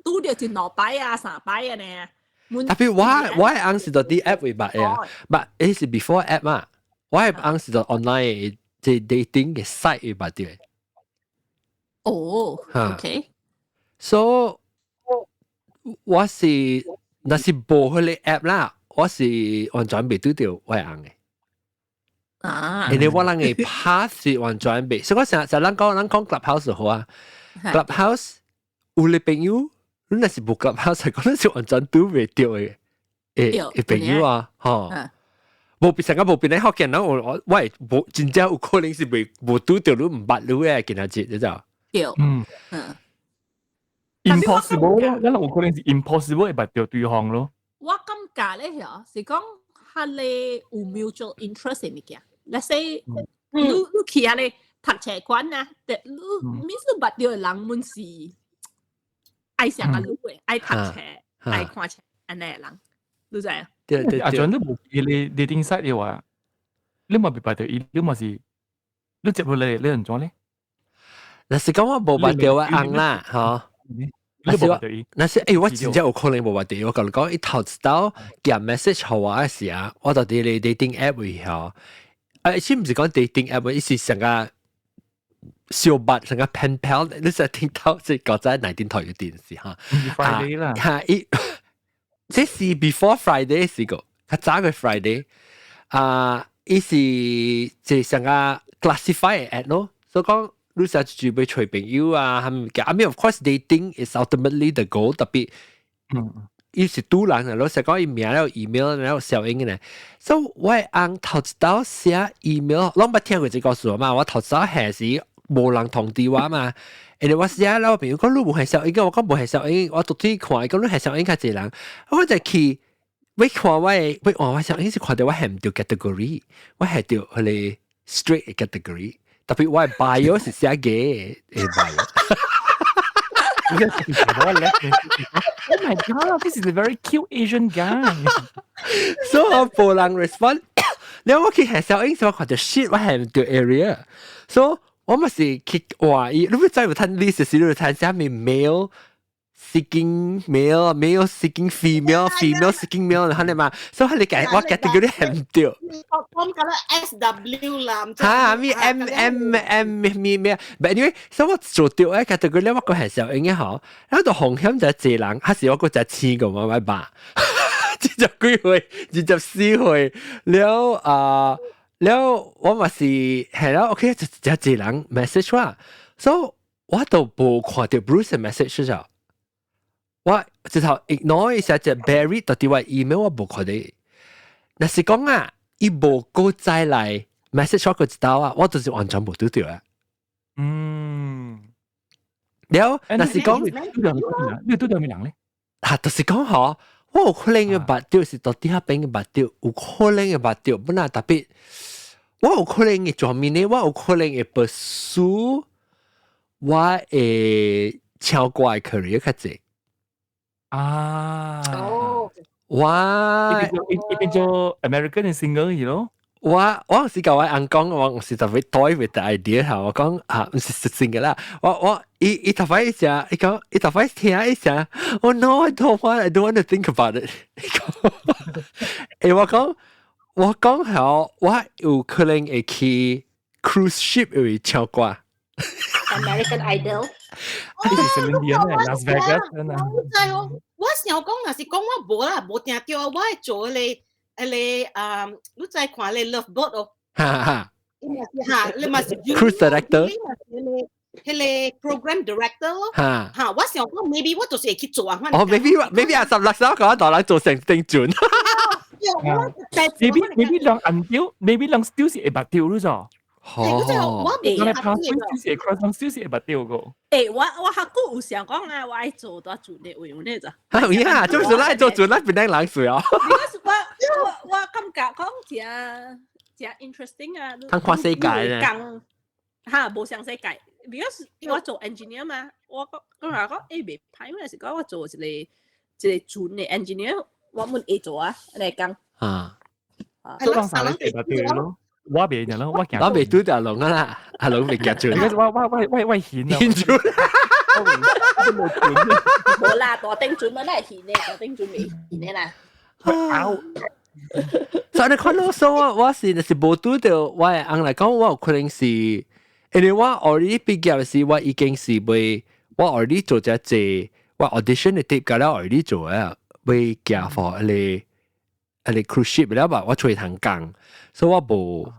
拄著一兩擺啊，三擺啊呢。 Tapi 我的翁是佇 app 位捌的啊，but 彼是 before app 嘛，我的翁是佇 online 這 dating 的 site 位捌著。哦，OK。 So 我是若是無彼個 app 啦，我是完全袂拄著我的翁的。啊。因為我人的 path 是完全袂，所以我成日咱講 Clubhouse 好啊，Clubhouse 有你朋友，你若是無 Clubhouse，講你是完全拄袂著的，欸朋友啊，吼。無變成個無變咧福建人，我會無真正有可能是袂無拄著你毋捌你的今仔日，你知道？對，嗯。impossible 咯，一路可能是 impossible 會捌著對方咯。我感覺咧，是講彼个有 mutual interest 的物件。Let's say 你去彼个讀冊館啊，你 means 你捌著的人們是愛上啊你的，愛讀冊、愛看冊按呢的人，你知啊？對對。阿陣你無去你 dating site 的話，你嘛袂捌著伊，你嘛是你接落來你按怎咧？若是講我無捌著我翁啦，吼。你無捌著伊？若是欸，我真正有可能無捌著。我共你講，伊頭一道寄 message 予我的時啊，我就佇咧 dating app 位吼。啊，是毋是講 dating app？伊是上個相捌，上個 pen pal，你實聽到這個在內電台嘅電視哈。 Friday 啦。嚇！伊這是 before Friday 時個，較早個 Friday。啊，伊是這上個 classify ad 咯，所以講你實就欲揣朋友啊，係咪？I mean of course dating is ultimately the goal，特別，伊是拄人啊，老實講伊名了 email 了小英呢。所以我翁頭一道寫 email，攏捌聽過這個事嘛？我頭一道下時無人通知我嘛。因為我寫了，我朋友講你無係小英，我講無係小英，我獨自看，講你係小英較濟人，我就去欲看我的，欲換我小英是看著我係毋著 category，我係著彼个 straight category，特別我的 bio 是寫 gay 的 bio。 Oh my God, this is a very cute Asian guy. 所以我無人 respond，然後我去下小英時，我看著 shit，我係毋著 area，所以我嘛是去換伊，你欲知有趁 list 時，你有趁啥物 male seeking male, male seeking female, female seeking male，係嘛？所以你計我 category 係毋著。我講緊 SW 啦，嚇咩 M M M 咩咩？But anyway，所以我做著嘅 category 咧，我個係小英嘅嗬，然後就紅險就一個人，還是我個就千個我爸，20幾歲，24歲，了啊，了我嘛是係啦，OK 就一個人 message 我，所以我都無看著 Bruce 嘅 message 咗。我直頭 ignore 一下隻 bury 到底我 email 我無看著。若是講啊，伊無閣再來 message 我閣一道啊，我就是完全無拄著啊。了，若是講，你拄著咩人咧？嚇，就是講嗬，我有可能會捌著是到底彼邊會捌著，有可能會捌著，本來特別，我有可能會做面呢，我有可能會 pursue 我會唱歌的 career 較濟。啊！我伊變做 American singer 去咯。我是共我翁講，我是特別 toy with the idea 嚇，我講啊，毋是實性嘅啦。我伊伊頭擺一下，伊講伊頭擺聽一下，Oh no, I don't want to think about it。欸，我講好，我有可能會去 cruise ship 會唱歌。 American Idol。呢是 Celine Dion 咧，Las Vegas 啊。我知哦，我想講若是講我無啦，無聽著，我會做彼個啊，你知看彼個 Love Boat 哦。哈哈。哈，你嘛是 cruise director。彼個 program director 咯。哈。哈，我想講 maybe 我就是會去做啊。哦，maybe 啊，16歲講大人做成定準。 Maybe 人按掉，maybe 人 still 是會捌著咯咋。哦，我未捌著，是會 cross，是會捌著個。欸，我較久有想講啊，我愛做大船的位，有呢咋？嚇有影，就是咱做船，咱檳城人水哦。我感覺講誠誠 interesting 啊！通看世界咧。嚇，無相世界，because 我做 engineer 嘛，我講講話講欸袂歹，因為是講我做一個船的 engineer，我們會做啊，來講。啊。做當啥你會捌著咯？我袂嘅咯，我驚。我未拄著龍啊啦，阿龍未夾住。我顯啊。顯住。無啦，大頂船嘛，咱係顯的，大頂船未顯的啦。所以你看到說我我是若是無拄著我的翁來講，我有可能是，因為我 already 畢業時，我已經是未，我 already 做這濟，我 audition 的 tape 了 already 做啊，欲寄 for 彼個 cruise ship 了吧，我揣通工，所以我無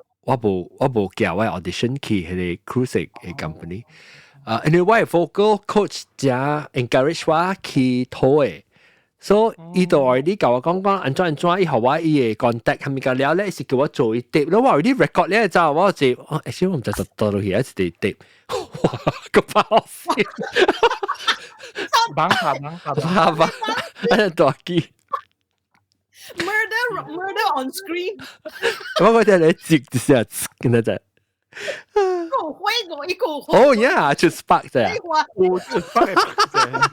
寄我 audition 去彼個 cruise 的 company。啊，因為我的 vocal coach 誠 encourage 我去討的。所以伊就 already 共我講講按怎按怎，伊予我伊的 contact 係物個了咧，是叫我做伊 tape，我 already record 咧，就我就，哦，其實我毋知就倒落去一個 tape，哇，個爆笑，幫下幫下下吧，喺度大機。 Murder murder on screen。我覺得你接一下，跟佢就。個灰我一個灰。哦呀，出 spark 啫。我出 spark 啫。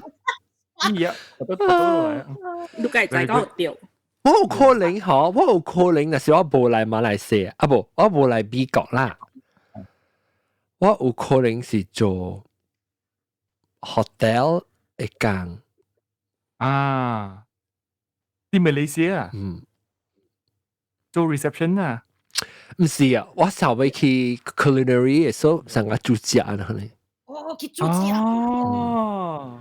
咦呀，我都落來。你計在講掉。我有可能嗬，我有可能，若是我無來馬來西亞，啊無，我無來美國啦。我有可能是做 hotel 的工。啊，佇馬來西亞？嗯，做 reception 啊？毋是啊，我想欲去 culinary 的，所以上個煮食啊，可能。哦，去煮食。哦，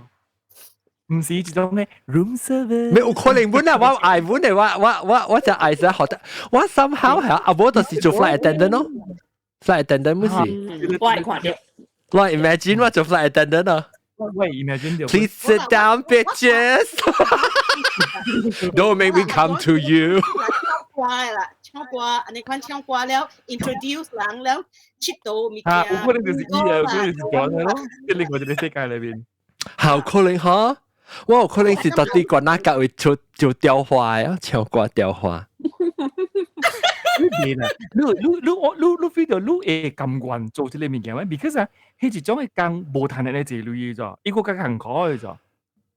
毋是這種咧 room service。沒有可能本啊，我愛本的，我就愛在 hotel，我 somehow 係啊，無就是做 flight attendant 咯，flight attendant 不是。我會看著。我 imagine 我做 flight attendant 咯。我 imagine 著。 Please sit down, bitches. Don't make me come to you. 唱歌啦，唱歌，按呢款唱歌了，introduce 人了，𨑨迌物件。啊，有可能就是伊啊，有可能就是講咯，喺另外一個世界裏邊。好可能哈，我有可能是到底管那個會做做雕花啊，唱歌雕花。你啦，你 feel 著你會甘願做這個物件咩？because 啊，彼一種的工無趁的咧濟鐳的啫，伊閣較艱苦的啫。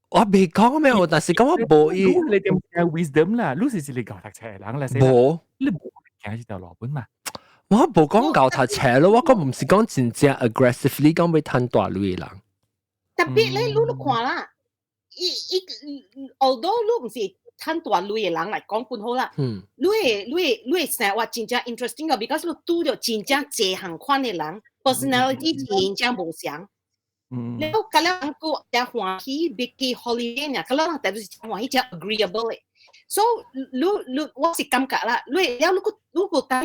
我未講咩，但是講我無伊。你點解 wisdom 啦？你是一個𠢕讀冊的人來，無，你無行這條路本嘛？我無講𠢕讀冊咯，我講毋是講真正 aggressively 講欲趁大鐳的人。特別咧，你看啦，伊伊，although 你毋是趁大鐳的人來講本好啦，你會生活真正 interesting 個，because 你拄著真正濟項款的人，personality 真正無相。了，佮了人閣誠歡喜，欲去 holiday 爾，佮了人特別是歡喜，誠 agreeable 的。所以你我是感覺啦，你了你閣當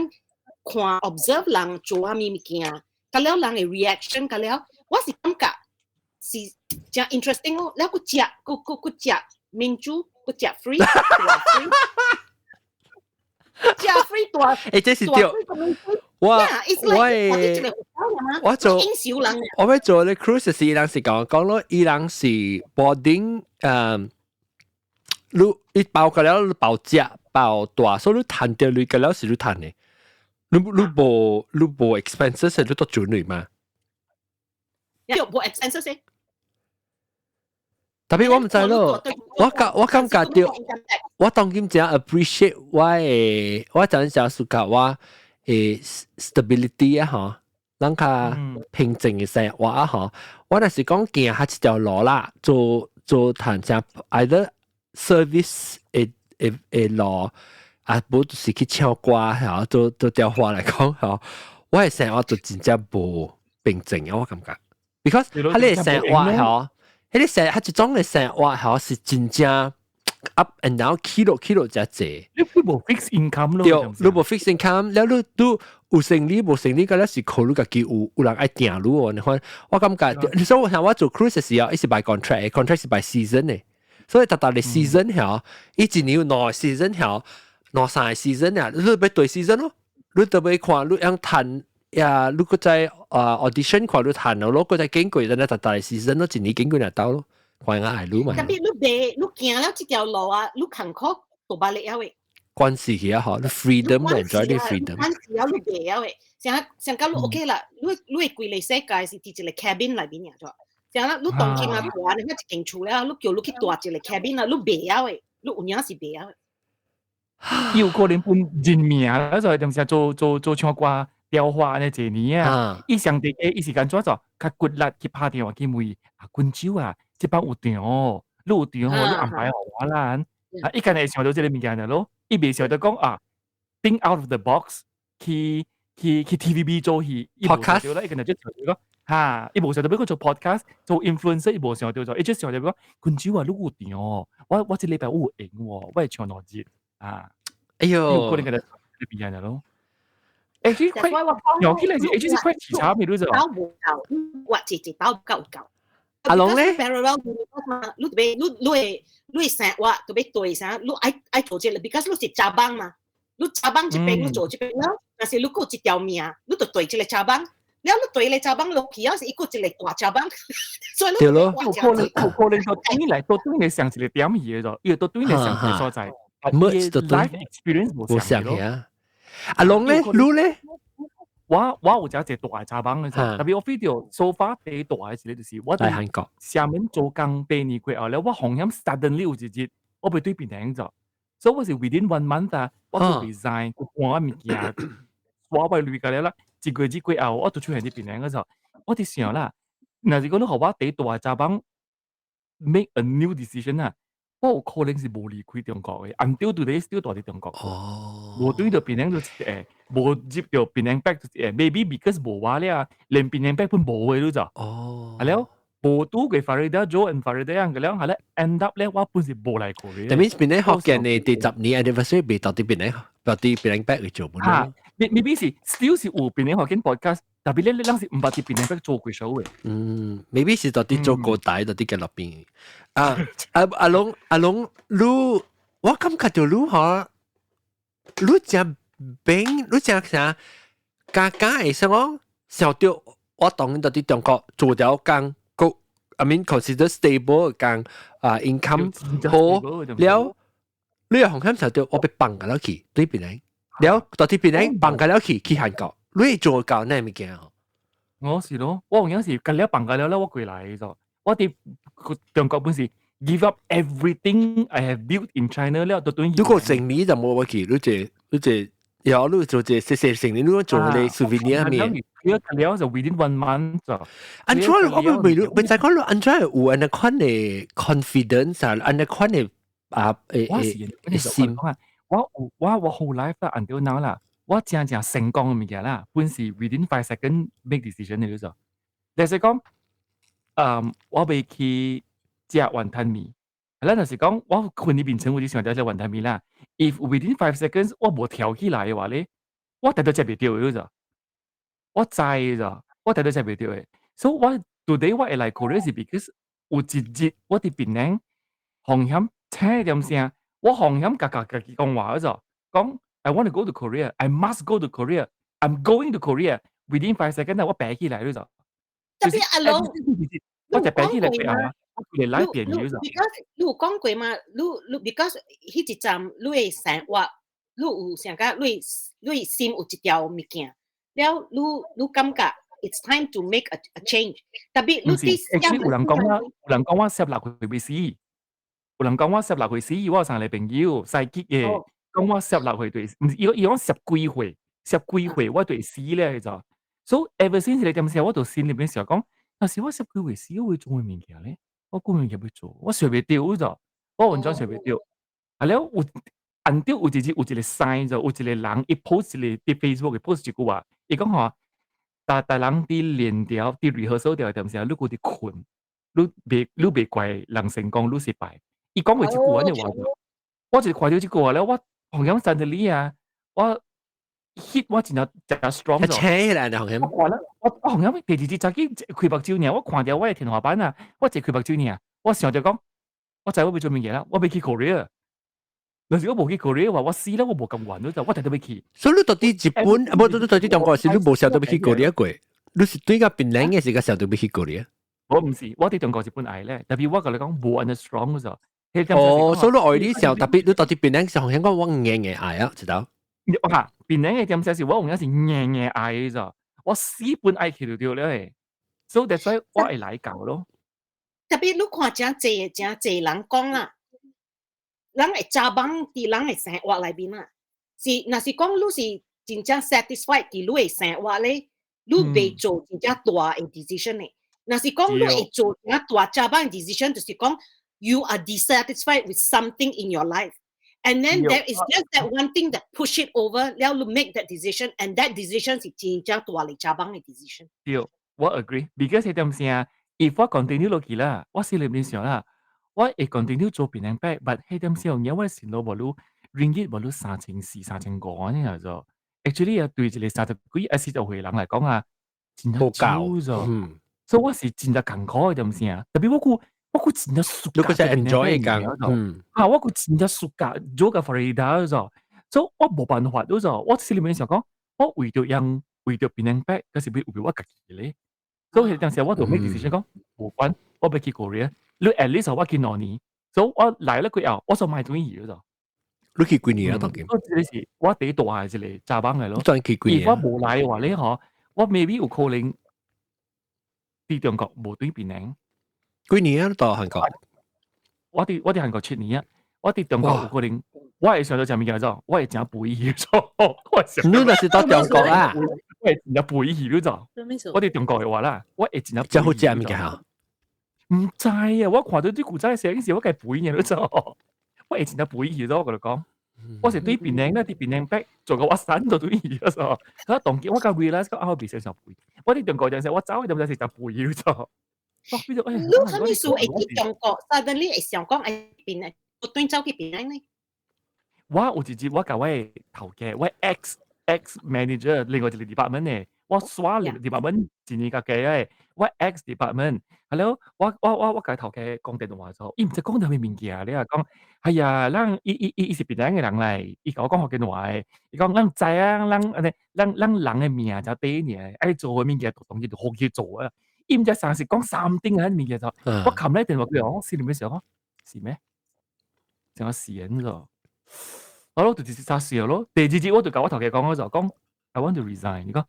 看 observe 人做啥物物件，佮了人的 reaction，佮了我是感覺是誠 interesting 咯。了閣食，閣食民主，閣食 free，食 free 大。欸，這是對。我我我做我欲做咧 cruise 時，伊人是講講咯，伊人是 boarding 你伊包個了包食包大，所以你趁著鐳個了是你趁的，你無 expenses 你都賺鐳嘛？對，無 expenses。特別我毋知咯，我感覺著，我當今誠 appreciate 我的，我真正 suka 我的 stability 啊吼，咱較平靜的生活啊吼。我若是講行較一條路啦，做做趁正 either service 的路，啊，無就是去唱歌吼，做做雕花來講吼，我的生活就真正無平靜啊，我感覺，because 彼个生活吼，彼个生，彼一種的生活吼是真正 up and down 起落起落誠濟。你無 fixed income 咯？對，你無 fixed income，了你都有生理無生理，個了是靠你家己有人愛訂你哦。你看，我感覺，所以我想我做 cruise 的時候，伊是 by contract，contract 是 by season 的，所以逐逐个 season 吼，伊一年有兩個 season 吼，兩三個 season 啊，你欲對 season 咯，你特別看你樣趁呀，你閣再啊 audition 看你趁咯，閣再經過，等下逐逐個 season 咯，一年經過就到咯，看下愛你嘛。特別你袂你行了這條路啊，你艱苦大把力啊喂。關係去啊，嗬，你 freedom enjoy 你 freedom。關係啊，你袂啊喂，像像講你 OK 啦，你規個世界是佇一個 cabin 內面爾啫。像啦，你當今啊大，你一間厝了，你叫你去住一個 cabin 啊，你袂啊喂，你有影是袂啊喂。有可能本人命啦，就係當時做唱歌雕花呢這年啊，伊上帝伊是按怎做？較骨力去拍電話去問啊，君酒啊，這擺有場，你有場你安排予我啦。啊，伊敢會想著這个物件咯，伊袂想著講啊，think out of the box 去 TVB 做戲，伊無想著啦，伊敢若就想著講，哈，伊無想著欲閣做 podcast 做 influencer，伊無想著做，伊只想著講，君酒啊，你有場，我這禮拜我有閒喎，我會唱兩日啊。哎喲，有可能佮你變樣咯。欸，這塊有起來是，欸，這是塊題材咪，你知道？無夠，我一一包夠夠。阿龍咧？Parallel 嘛，你特別你會生活特別對啥？你愛做這個，because 你是查幫嘛，你查幫這邊你做這邊咯，但是你閣有一條命，你就對這個查幫，了你對你查房落去，猶是一個一個大查房，所以對咯。有可能有可能都對你上一個點去嘅咗，伊都對你上一個所在，冇就 life experience 無相嘅啊。阿龍咧，你咧？我有一個大查房嘅，特別我 feel 到 so far 第大嘅一個就是我喺韓國廈門做工8年過後咧，我紅險 suddenly 有一日我被對檳城咗，所以我是 within one month 啊，我就 resign 換我物件，我為累個了啦，一個月過後我就出現佇檳城嗰時候，我佇想啦，若是講你予我第大查房 make a new decision 啊，我有可能是無離開中國嘅，until today still 住佇中國。哦。無對到檳城就一個，無入到檳城 back 就一個，maybe because 無我了，連檳城 back 本無嘅你就。哦。係了，無拄過 Farida Joe and Farida 樣嘅了，係咧 end up 咧，我本是無來過嘅。但係檳城福建嘅第10年 anniversary 未到佇檳城，到佇檳城 back 去做冇嚇，maybe 是 still 是有檳城福建 podcast，特別咧你咱是毋捌佇檳城 back 做過 show 嘅。嗯，maybe 是到佇做高台，到佇嘅落邊。啊，阿阿龍阿龍，你我感覺到你嗬，你真變，你真啥？加加會說講，想到我當然到佇中國做條工，個 I mean consider stable 工啊 income 好了，你又紅險想到我欲放個了去對檳城，了到佇檳城放個了去去韓國，你會做到那物件哦？我是咯，我有時隔了放個了了，我過來咗。我佇中國本是 give up everything I have built in China 了，都等於。如果生理就冇我去，你這你這，有你做這細細生理，你做個 souvenir 咩？了了就 within one month 就。安怎我未未未知講你安怎有按呢款的 confidence 啊，按呢款的啊誒誒心。我我我 whole life 啦，until now 啦，我真正成功嘅物件啦，本是 within 5 second make decision 嘅就。但是講，我欲去食雲吞麵，咱就是講，我困佇眠床我就想著食雲吞麵啦。If within 5 seconds 我無跳起來嘅話咧，我絕對食袂著嘅就。我知咋，我絕對食袂著嘅。所以我 today 我會來 Korea 是 because 有一日我佇檳城風險聽點聲，我風險共家己講話就講 I want to go to Korea, I must go to Korea, I'm going to Korea. Within 5 seconds 我爬起來就。特別阿龍，我就爬起來啊！我佢來變咗就。 because 你有講過嘛？你你 because 彼一站你的生活，你有想講你心有一條物件，了你你感覺 it's time to make a change。特別你啲有人講我16歲欲死，有人講我十六歲死，我有三個朋友西吉嘅，講我十六歲對，毋是伊伊講十幾歲，十幾歲我就會死咧就。So ever since 呢點時我就心裏面想講，若是我十幾歲死，我會做咩物件咧？我估物件欲做，我想袂著就，我完全想袂著。啊了有，按照有一日有一個 sign 就有一個人伊 post 一個佇 Facebook post 一句話，伊講吼，逐逐人佇練調佇 rehearsal 調點時，你閣佇睏，你袂怪人成功，你失敗。伊講過一句按呢話，我就看著這句話了，我紅險 suddenly 啊，我 hit 我真正真 strong 咗。扯起來紅險。我看了，我紅險第二日早起開目睭爾，我看著我的天花板啊，我一開目睭爾，我想著講，我知我欲做物件啦，我欲去 Korea。若是我無去 Korea 話，我死啦，我無甘願，就我直直欲去。所以你到佇日本，啊無，你到佇中國時，你無想著欲去 Korea 過？你是對個檳城嘅時間想著欲去 Korea？我毋是，我佇中國日本愛咧，特別我共你講無按呢 strong 就。哦，所以你愛你時候特別，你到佇檳城時候，香港我硬硬愛啊，知道？哇，檳城嘅點寫是我有影是硬硬愛咋，我死本愛去就對了誒。所以 that's why 我會來講咯。特別你看誠濟誠濟人講啦，人會查房佇人的生活內面啊，是若是講你是真正 satisfied 佇你的生活咧，你袂做真正大的 decision 的。若是講你會做真大查房 decision，就是講 you are dissatisfied with something in your life。And then there is just that one thing that push it over，了你 make that decision，and that decision 是真正大力查房的 decision。對，我 agree。because 係點先？if 我 continue 落去啦，我心裏面想啦，我會 continue 做檳城 back，but 彼點時候，我線路無愈 ringgit 無愈3400、3500按呢樣做。actually 啊，對一個30幾、40歲人來講啊，真正少咗。所以我是真正艱苦的點先，特別我閣真正 suka。你閣是 enjoy 講，啊，我閣真正 suka 做個 Florida 咗，所以我無辦法咗，我心裏面想講，我為著讓為著檳城 back，嗰是欲為我家己咧。所以彼當時我就 make decision 講，無管，我欲去 Korea，你 at least 我去2年，所以我來了過後，我就莫轉去咗。你去幾年啊？當今？我這個是我第一大嘅一個查某嚟咯。當去幾年？如果無來嘅話咧，嗬，我 maybe 有可能佇中國無轉檳城。幾年啊？到韓國？我佇韓國7年啊！我佇中國有可能，我會想到啥物件做？我會誠肥去做。我你若是到中國啊？我會真正肥去你做。我佇中國嘅話啦，我會真正。真好食物件哈？毋知啊！我看到啲古仔時，時我共肥爾你做。我會真正肥去咗，我共你講。我是對檳城咧，佇檳城北做個我散就對去咗。我當今我較 realize 講啊，我袂使上肥。我佇中國陣時，我走去陣時就肥去咗。你啥物事會去中國？suddenly 會想講愛檳城，無轉走去檳城呢？我有一日我共我的頭家，我 ex ex manager 另外一個 department 的，我刷 department 一年較加的，我 ex department，係咯，我共頭家講電話時，伊毋知講啥物物件咧，講，哎呀，咱伊伊伊伊是檳城的人來，伊共我講福建話的，伊講咱知影，咱按呢，咱咱人的命才短爾，愛做的物件就當然就好去做啊。伊毋知啥是講三頂啊物件就，我冚咧電話佢講，心裡面想講，是咩？怎樣死人咗？好咯，就直接殺死咯。第二日我就共我頭家講，我就講，I want to resign。伊講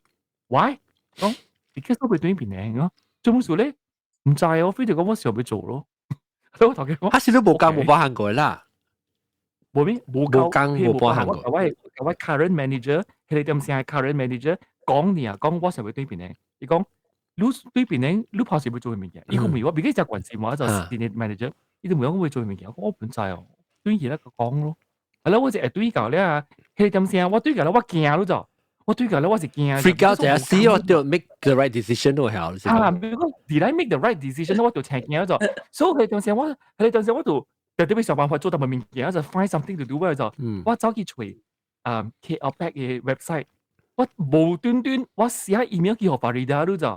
，why？講，because 我欲轉檳城，講做乜事咧？毋知啊，我非得講我想欲做咯。我頭家講，啊是你無工無包韓國啦？無咩？無無工無包韓國。我 current manager，彼個點聲 current manager 講你啊，講我想欲轉檳城。伊講，你轉檳城，你怕是欲做物件？伊講問我，別個只關心我就 senior manager，伊就問我欲做物件，我講我毋知哦，轉去咧個講咯。係咯，我就會對到咧啊，彼個點聲，我對到咧我驚咯就，我對到咧我是驚。 Freak out 就死我就 make the right decision 都好。啊，如果 did I make the right decision，我就真驚咗。所以彼個點聲我，彼個點聲我就特別想辦法做到物件，就 find something to do 就，我走去揣啊 KL Pack 嘅 website，我無端端我寫 email 去予 Farida 咯就，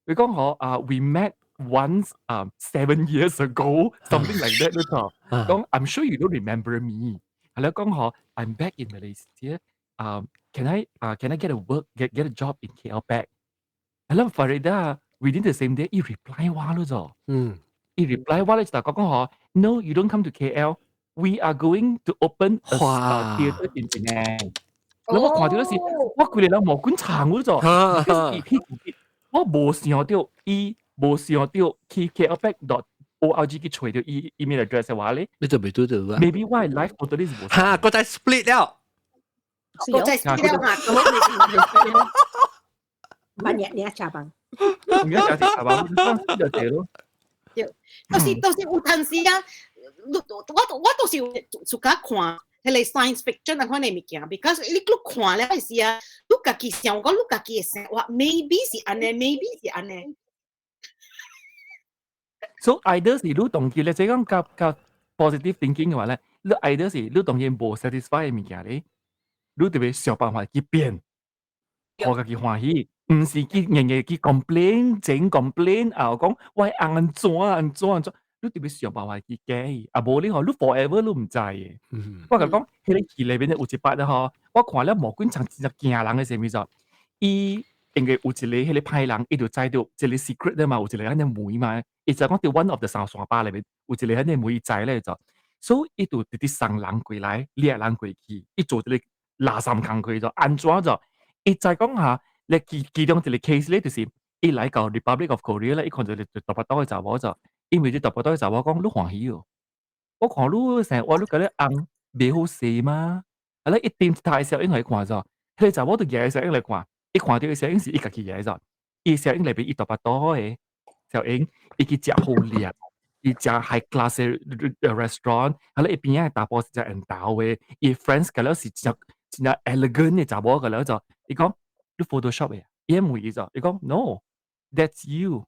佢講嗬啊，we met once 7 years ago，something like that 咯就，講 I'm sure you don't remember me。係啦，講嗬，I'm back in Malaysia。Can I get a job in KL Pack？係啦，Farida within the same day，伊 reply 我咯就，伊 reply 我咧就講講嗬，No，you don't come to KL。We are going to open a theatre in Penang。咁我看到嗰時，我規個人毛管欉咯就，我無想到伊無想到去 KLPack.org 去揣著伊 email address 嘅話咧，你就袂拄著啊？Maybe 我的 life totally 是無。哈，閣再 split 了，閣再 split 了哈，萬一你食飯，唔一食食飯，就係咯。對，就是有陣時啊，我都是自家看彼個 science fiction 那款的物件，because 你看了時啊，你家己想講，你家己會想，哇，maybe 是按呢，maybe 是按呢。 So either 是你當機咧，即講較較 positive thinking 嘅話咧，你 either 是你當然無 satisfy 嘅物件咧，你就欲想辦法去變，予家己歡喜，毋是去硬硬去 complain，整 complain 啊，講我按怎按怎按怎，你就欲想辦法去改，啊無你吼，你 forever 你毋知嘅。我共你講，彼個戲內面有一擺咧吼，我看了毛管欉真正驚人嘅啥物就，伊因為有一個彼個歹人，伊就知著一個 secret 咧嘛，有一個按呢門嘛，伊就講佇 one of the 三山巴內面有一個按呢門伊知咧就，所以伊就直直送人過來，掠人過去，伊做一個垃圾工課就按怎就，伊知講哈，咧其中一個 case 咧，就是伊來到 Republic of Korea 咧，伊看著一個大腹肚的查某就，因為這大腹肚的查某講你歡喜哦，我看你生活你共你翁袂好勢嗎？啊咧一點他的攝影來看就，彼個查某就舉攝影來看。伊看著的攝影是伊家己的就，伊攝影內面伊大腹肚的攝影，伊去食好料，伊食 high class 的 restaurant，啊咧伊邊仔的查埔是食緣投的，伊 friends 共了是真真正 elegant 的查某共了就，伊講你 Photoshop 的，伊問伊就，伊講 No，that's you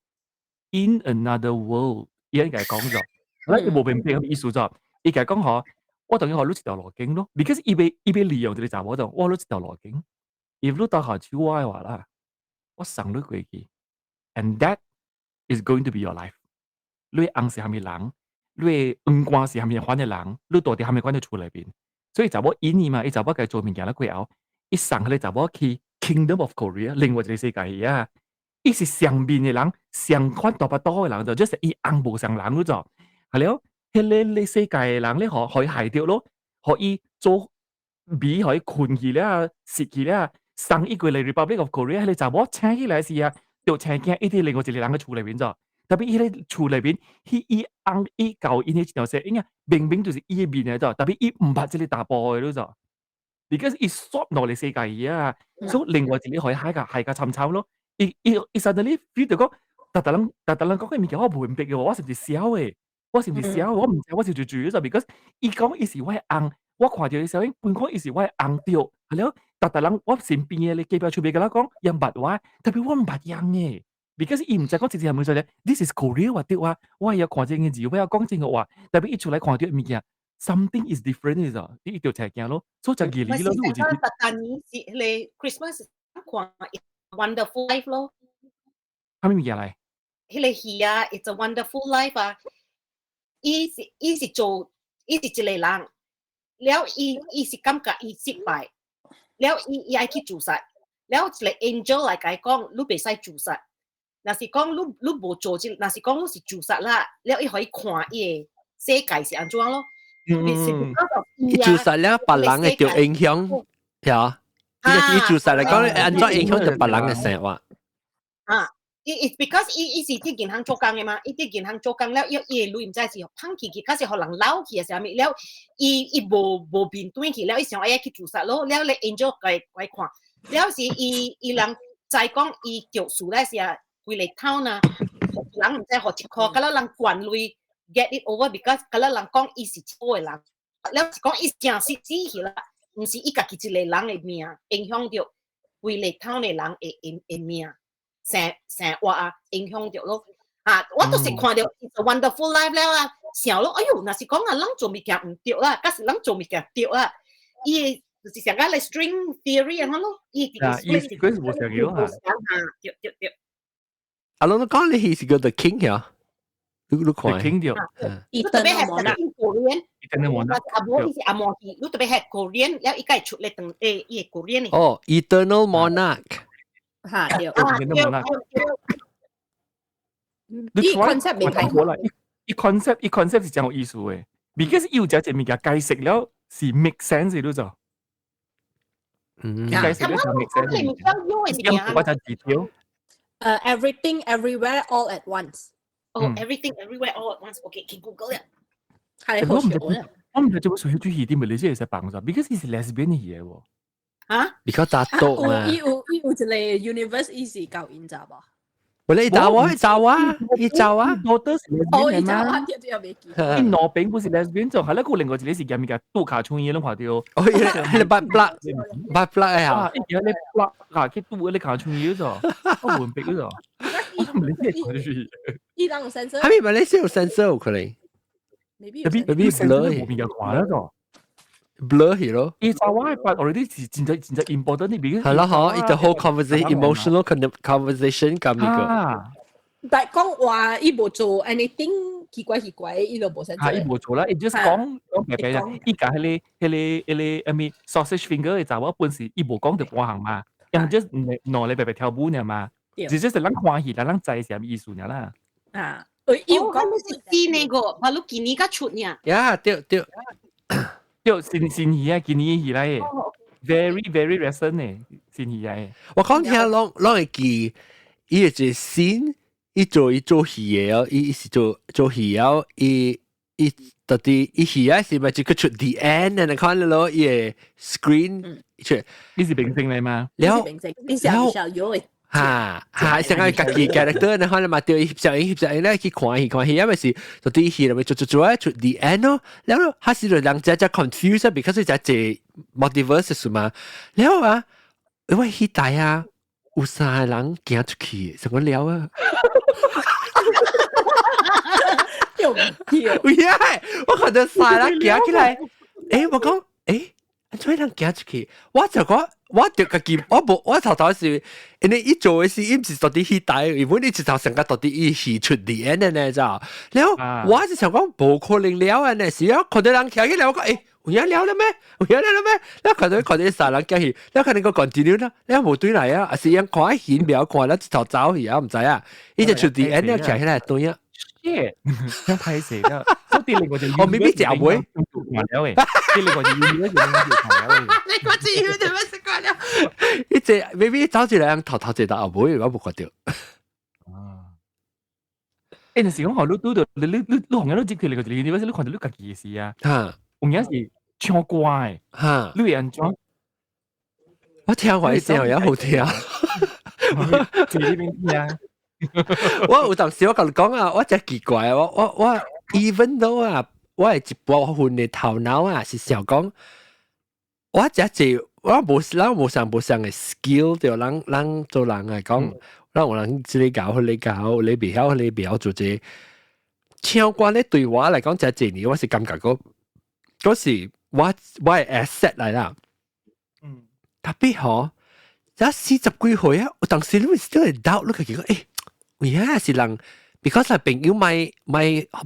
in another world，伊按呢共講就，啊伊無明白啥物意思就，伊共講吼，我當然予你一條路徑咯，because 伊欲利用這个查某就，我予你一條路徑。If 你倒下手我的話啦，我送你過去，and that is going to be your life。你的翁是啥物人？你的黃冠是啥物款的人？你住佇啥物款的厝內面？所以查某引伊嘛，伊查某共伊做物件了過後，伊送彼個查某去 Kingdom of Korea，另外一個世界啊，伊是上面嘅人，上款大巴多嘅人就就是伊翁無相人嗰種，係了，彼個你世界嘅人咧，予伊害著咯，予伊做米，予伊睏去了，食去了，送伊過來 Republic of Korea，彼個查某醒起來時啊，就青驚伊佇另外一個人嘅厝內面咗。特別伊咧厝內面，彼伊翁伊教𪜶的條說，應該明明就是伊的面來咗，特別伊毋捌這個查埔的你知？because 伊 swap 落嚟世界去啊，所以另外一個予伊害甲害甲慘慘咯。伊 suddenly feel 到講，逐逐人逐逐人講的物件我無明白嘅，我是毋是痟的？我是毋是痟？我毋知我是住住咗，because 伊講伊是我的翁，我看著伊小英，本講伊是我的翁對，係了，逐逐人我身邊的咧隔壁厝邊共我講，伊毋捌我，特別我毋捌𪜶的。because 伊毋知講直接係咪說咧，this is Korea 話對啊，我會曉看這個字，我會曉講這個話，特別伊出來看著物件，something is different 你知？伊就才驚咯，所以就義理咯，我是講特但年是迄個 Christmas 看 Wonderful Life 咯。啥物物件來？彼個戲啊，It's a Wonderful Life 啊，伊是做伊是一個人，了伊是感覺伊失敗，了伊愛去自殺，了一個 angel 來共伊講，你袂使自殺。若是講你無做這，若是講你是自殺啦，了伊予伊看伊的世界是按怎咯？伊自殺了，別人會著影響，係啊，伊自殺來講，按怎影響著別人的生活？啊，伊 because 伊是佇銀行做工的嘛，伊佇銀行做工了，伊伊的鐳毋知是碰去去，還是予人撈去，還是啥物了，伊無面對去了，伊想愛去自殺咯，了咧 angel 共伊看，了是伊人知講伊著事咧時啊。規個 town 啊，人毋知予一箍，敢若人管鐳 get it over，because 敢若人講伊是好的人，了是講伊誠實死去啦，毋是伊家己一個人的命影響著規個 town 的人的命生活啊，影響著咯。啊，我都是看著 It's a Wonderful Life 了啊，想咯，哎喲，若是講啊，人做物件毋對啦，抑是人做物件對啦，伊就是上個咧 string theory 按呢咯，伊啊，伊 sequence 無相樣啊，對對對。阿龍講你戲是叫 The King 呀？你看 The King 對。你特別係 Korean，伊等下阿無伊是紅毛戲，你特別係 Korean，了伊該出來當伊個 Korean 哦，Eternal Monarch。嚇對。啊，對。伊 concept 未睇過啦，伊 concept 是真有意思嘅，because 伊有只隻物件解釋了是 make sense 你知？解釋了就 make sense。我就 detail。 Everything Everywhere All at Once。哦，Everything Everywhere All at Once。OK，去 Google 啦。係好笑啊！我毋知做乜需要注意啲咪你先會使幫助，because 伊是 lesbian 嘅嘢喎。啊？比較雜多嘛。伊有一個 universe 伊是夠𪜶知無？我你走啊，走啊，伊走啊。我都是哦，伊走啊，對對，袂記。伊兩邊不是 lesbian 就係那個另外一個是夾物件杜卡唱嘢攏看著。哦，彼個 butt plug butt plug 啊。伊喺咧 plug 啊，去拄咧卡唱嘢咗，我唔明咗。我都唔理解佢是。伊人有 sensor。係咪馬來西亞有 sensor 有可能？Maybe maybe blur 無物件看了咗。 blur 去咯。伊查我的 already 是真正真正 important 的，係啦，嗬，伊 the whole conversation emotional conversation 咁呢個。但講話伊無做 anything 奇怪奇怪，伊就無使做。伊無做啦，伊 just 講講白白啦。伊共彼個啥物 sausage finger 的查某本是伊無講著半項嘛，伊 just 兩个白白跳舞爾嘛，只是咱歡喜，咱知是啥物意思爾啦。啊，伊有講是新那個，我你今年才出爾。呀，對對。對，新戲啊，今年戲來的，very very recent 的新戲來的。我講聽攏會記，伊個新，伊做戲的哦，伊是做戲了，伊到底伊戲啊是咪就佢出 the end 你看咯，伊個 screen 出，伊是明星來嗎？了，明星，伊是小有的。哈哈，成個家己 character，然後你嘛對翕相影翕相影咧去看戲看戲，因為是到底戲入面做做做啊出 the end 咯，然後還是人只只 confuse 啊，because 只只 multiverse 是嘛，然後啊，因為彼台啊有三個人行出去，什麼了啊？有有，我看到三個人行起來，我講，按怎人行出去？我就講。我就家己，我無我頭頭是，因為伊做的是，伊毋是到底彼台，因為你一頭上個到底伊戲出嚟的呢，知道？然後我是想講無可能了啊呢，是啊，看到人徛起來，我講，有影了了咩？有影了了咩？你看到看到三人叫去，你看你個 continue 啦，你無對來啊，還是樣看顯表看了一頭走去啊，毋知啊，伊就出啲 end 了徛起來對啊。 shit，樣歹勢啦。所以第二個就我未必食會，看了誒。第二個就要就看了誒。你個字要點樣食慣了？伊這 maybe 走一來人頭頭一頭後尾，我無看到。啊！欸，若是講吼，你拄著你紅日你接佢嚟個，你你看到你家己的事啊？有影是唱歌的，你會按怎？我聽過聲也好聽。坐呢邊聽。我有當時我共你講啊，我真奇怪啊！我 even though 啊，我係一部分的頭腦啊，是想講，我真濟我無咱無相無相的 skill 對，咱咱做人來講，咱有人這个教，彼个教，你袂曉，你袂曉做這個。唱歌咧對我來講，真濟年我是感覺講，嗰時我係 asset 來啦。Tapi 吼，這40幾歲啊，有當時你會 still 會 doubt 你家己講，欸，有影是人，because 係朋友莫莫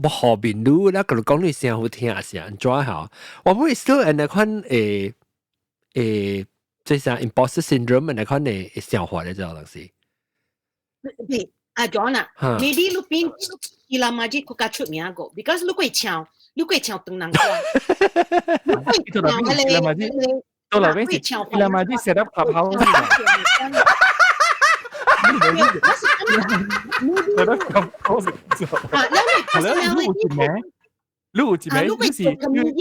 無好面你，咧共你講你聲好聽是按怎吼？我會 still 按呢款這啥 imposter syndrome 按呢款的想法咧，這當時。對，阿 John 啊，maybe 你變伊拉媽子更加出名個，because 你會唱，你會唱唐人歌，你會唱彼個，到內邊是伊拉媽子 set up clubhouse。set up clubhouse。啊，你你有一名，你有一名，你是你你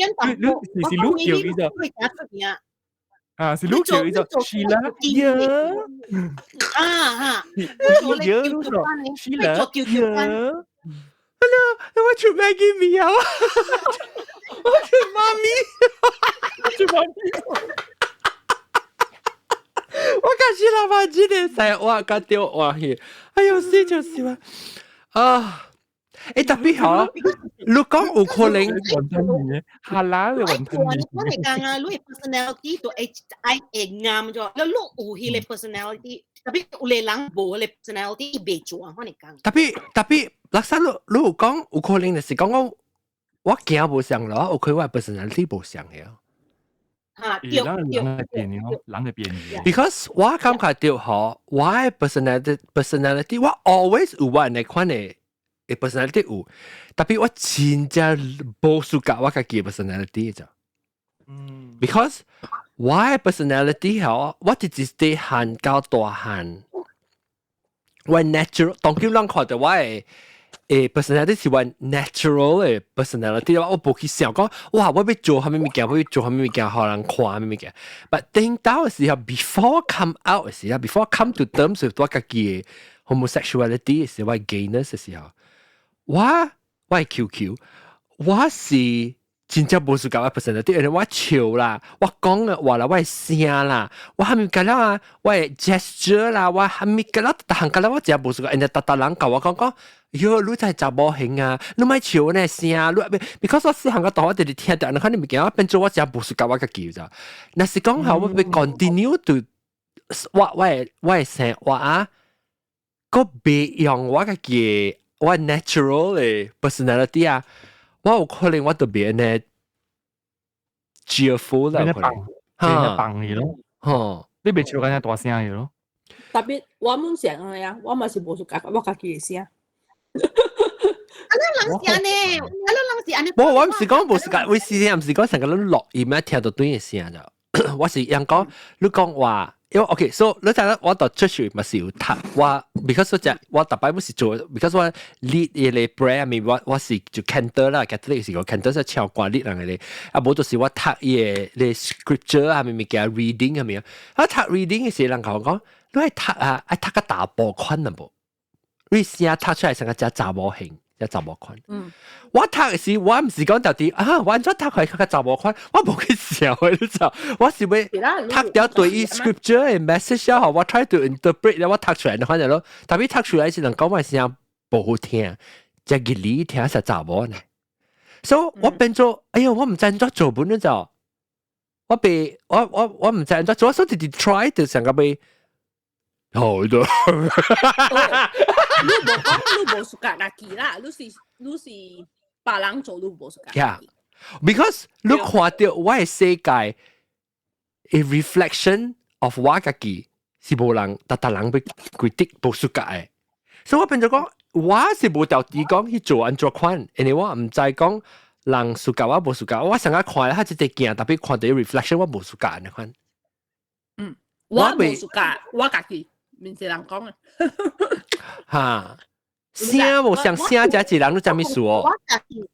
是你叫伊做。啊，是你叫伊做 Sheila 耶。啊哈，耶，你做 Sheila 耶。哎呀，我做 Maggie 麵啊！我做媽咪，我做媽咪。我開始喇嘛這個使我甲掉我去，哎呦死就是啊！啊，欸 tapi 吼，你講有可能雲吞麵，下拉嘅雲吞麵。我係講啊，你 personality 都會愛會啱咗，你有彼個 personality， tapi 有個人無彼個 personality 袂做啊，我係講。 Tapi，垃圾你你有講有可能就是講我驚無相咯，有可能我 personality 無相嘅。嚇，對人嘅變咯，人嘅變異。 Because 我感覺到吼，我的 personality 我 always 有我那款的 personality 有，tapi 我真正無 suka 我家己的 personality 就。Because 我的 personality 吼，我直直細漢到大漢，我 natural 當今人看到我的personality 是我 natural 的 personality，我無去想講，哇，我欲做啥物物件，我欲做啥物物件，予人看啥物物件。But 頂到的時候，before come out 的時候，before come to terms with 我家己的 homosexuality 的時候，我 gayness 的時候，我係 QQ，我是真正無 suka 我 personality，因為我笑啦，我講的話啦，我的聲啦，我啥物物件啊，我的 gesture 啦，我啥物件啦，逐項個啦，我真無 suka，因為逐逐人共我講講，喲，你才查某型啊，你莫笑呢聲，你 because 我細漢個大我直直聽著，你看你物件，我變做我真無 suka 我家己咋。若是講吼，我欲 continue to 我的生活啊，閣袂用我家己我 natural 的 personality 啊。我有可能我特別呢 cheerful 啦，可能變放去咯，你袂笑緊大聲去咯。 Tapi 我毋是按呢啊，我嘛是無 suka 我家己的聲。啊，你人是按呢，啊，你人是按呢。我毋是講無 suka，我是毋是講成個你錄音啊，聽到對的聲就，我是樣講，你講話。因為 OK，so 你睇下我到出去嘛是有讀我，because 我只我逐擺不是做，because 我 lead 伊個 prayer 咪我是做 cantor 啦，Catholic 是個 cantor 是唱歌 lead 人個，啊無就是我讀伊個咧 scripture 啊，咪物件 reading 係咪啊？啊讀 reading 嘅時人共我講，你愛讀啊，愛讀個查埔款啊無？你聲讀出來成個只查某型。只查某款。我讀的時，我毋是講到底啊，我按怎讀開較查某款，我無去想的，你知？我是欲讀著對伊 scripture 的 message 啊，我 try to interpret 我讀出來，反正咯，tapi 讀出來是人講我聲無好聽，只義理聽是查某呢。所以我變做，哎喲，我毋知按怎做本你知？我被我毋知按怎做，所以直直 try 就成個欲好的。你無講你無 suka 家己啦，你是別人做你無 suka 家己。Because 你看到我嘅世界，a reflection of 我家己是無人，逐逐人欲規定無 suka 嘅，所以我變做講，我是無條件講去做按怎款，因為我毋知講人 suka 我無 suka，我上下看彼一個鏡，特別看到 reflection 我無 suka 按呢款。嗯，我無 suka，我家己，毋是人講嘅。哈，聲無像聲，這一人你知咩事哦？我家己，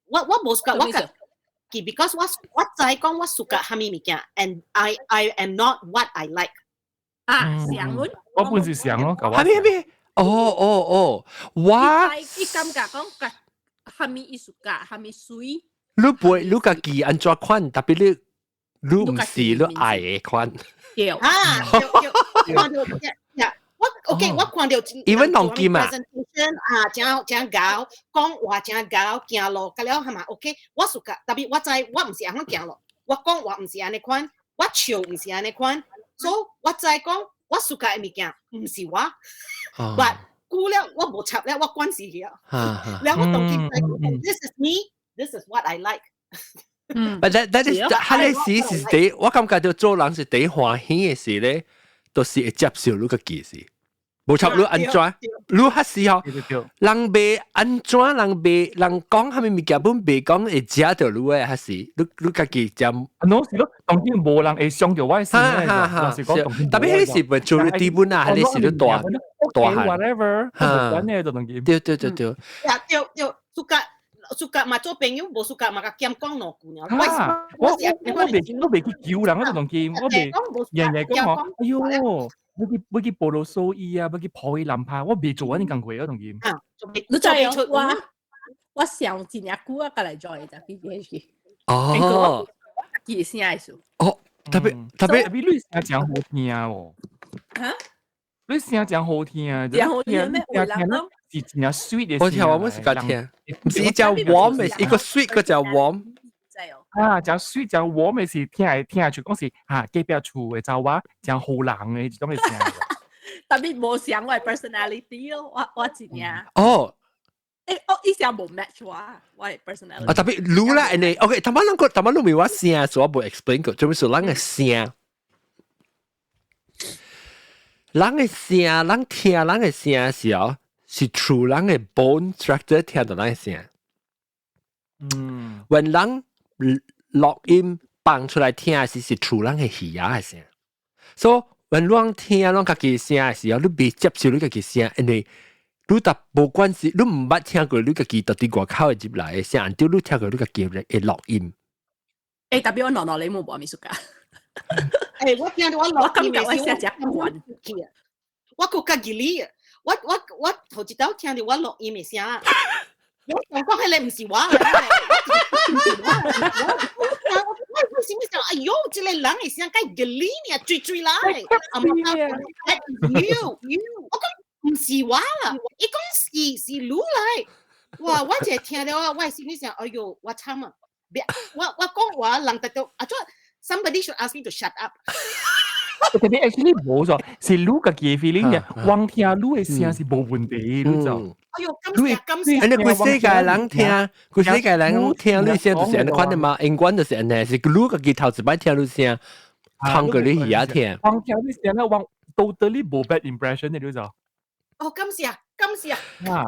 我無 suka 我家己，because 我知講我 suka 啥物物件，and I am not what I like。啊，相阮，我本是相咯，係咩咩？哦哦哦，我伊感覺講個啥物伊 suka，啥物媠。你背你家己按怎款，特別你毋是你愛的款。對。啊，對對，看著呀，我 OK，我看著 even 當今啊 presentation 啊，誠誠𠢕，講話誠𠢕，行路甲了係嘛 OK，我 suka，特別我知我毋是按呢行路，我講話毋是按呢款，我笑毋是按呢款，所以我知講我 suka 的物件毋是我，but 久了我無插了，我慣勢去啊。了我當今知講，this is me，this is what I like。嗯 But that is 彼个時是第，我感覺到做人是第歡喜的事咧，都是會接受你家己是。無插你按怎，你較時候，人袂按怎，人袂人講啥物物件，本袂講會食著你的，還是你家己食。喏是咯，當然無人會傷著我的心咧，就是講特別彼是 maturity 本啊，彼是你大大漢。 whatever，無關嘅就當然。對對對對。呀對對，suka suka 嘛做朋友，無 suka 嘛共兼講兩句爾。我我袂去求人，我就當見，我袂日日講我，哎喲，欲去報羅數伊啊，欲去抱伊男拍，我袂做按呢工課，我當見。你知我我想真正久啊，過來 join 就去去。哦。記聲的事。哦，特別特別特別你聲誠好聽哦。嚇？你聲誠好聽啊！誠好聽咩？有人講。是真正媠的。我聽我們是較聽，毋是一隻 warm 的，一個 sweet 個隻 warm。啊，誠媠誠 warm 的是聽會聽出講是啊，隔壁厝的查某誠好人的這種的聲。特別無像我的 personality 咯，我真正。哦。欸，哦，伊聲無 match 我的 personality。啊，特別你啦，你 OK，頭先咱個頭先你問我聲，所以我無 explain 過，做咩事人的聲？人的聲，人聽人的聲時候，是 through 人的 bone structure 聽到人的聲。When 人錄音放出來聽是 through 人的耳仔的聲。所以 when 人聽人家己聲的時候，你袂接受你家己聲，因為你特無關係，你毋捌聽過你家己到底外口會入來的聲，對你聽過你家己的錄音。欸，特別我儂儂你無無咪 suka。欸，我聽到我錄音我感覺我聲誠懸。我閣較吉利，我頭一道聽到我錄音的聲，我想講彼个毋是我，毋是我，我心裡想，哎喲，這个人的聲介吉利呢，水水來，啊嘛，you you，我講毋是我啦，伊講是你來，哇！我這聽了我心裡想，哎喲，我慘啊！別，我講話人得到，啊，做 somebody should ask me to shut up。特別 actually 無錯，是你家己的 feeling 嘅，光聽你的聲是無問題，你就。哎喲，感謝感謝。按呢規世界人聽，規世界人聽你聲就是按呢款的嘛，英文就是按呢，是你家己頭一擺聽你聲，通過你耳仔聽。光聽你聲咧，我 totally 無 bad impression 的，你就。哦，感謝感謝。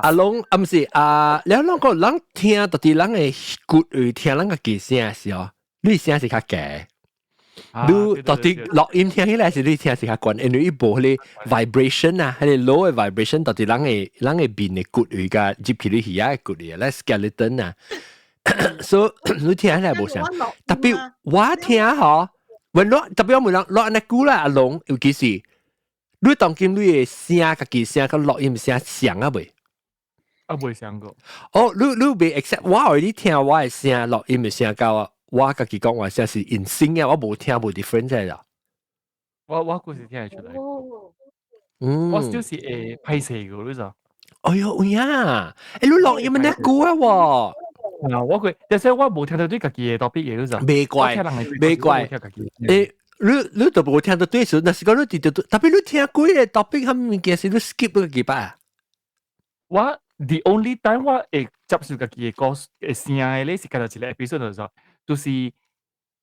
阿龍啊，毋是啊，你攏講人聽到底人的骨位聽人家己聲時候，你聲是較低。你到底錄音聽起來是你聽是較懸，因為伊無彼个 vibration 啊，彼个 low 的 vibration 到底人的面的骨位佮入去你耳仔的骨位，咧 skeleton 啊，所以你聽起來無像。特別我聽吼，我特別我問人錄按呢久啦，阿龍，尤其是你當今你的聲家己聲佮錄音聲像啊袂？啊，袂像過。哦，你袂 accept 我予你聽我的聲錄音的聲佮我家己講話聲是 in sync 啊，我無聽無 difference 啦。我故事聽會出來。我就是會歹勢個，你知？哎喲，有影，欸，你錄音按呢久啊喎？啊，我佢，但是我無聽到對家己的 topic 嘅，你知？袂怪，袂怪。欸，你都無聽到對數，若是講你直直特別你聽幾个 topic，啥物件是你 skip 咗幾擺啊？我 The only time 我會接受家己的歌嘅聲的咧，是今日一個 episode 就是就是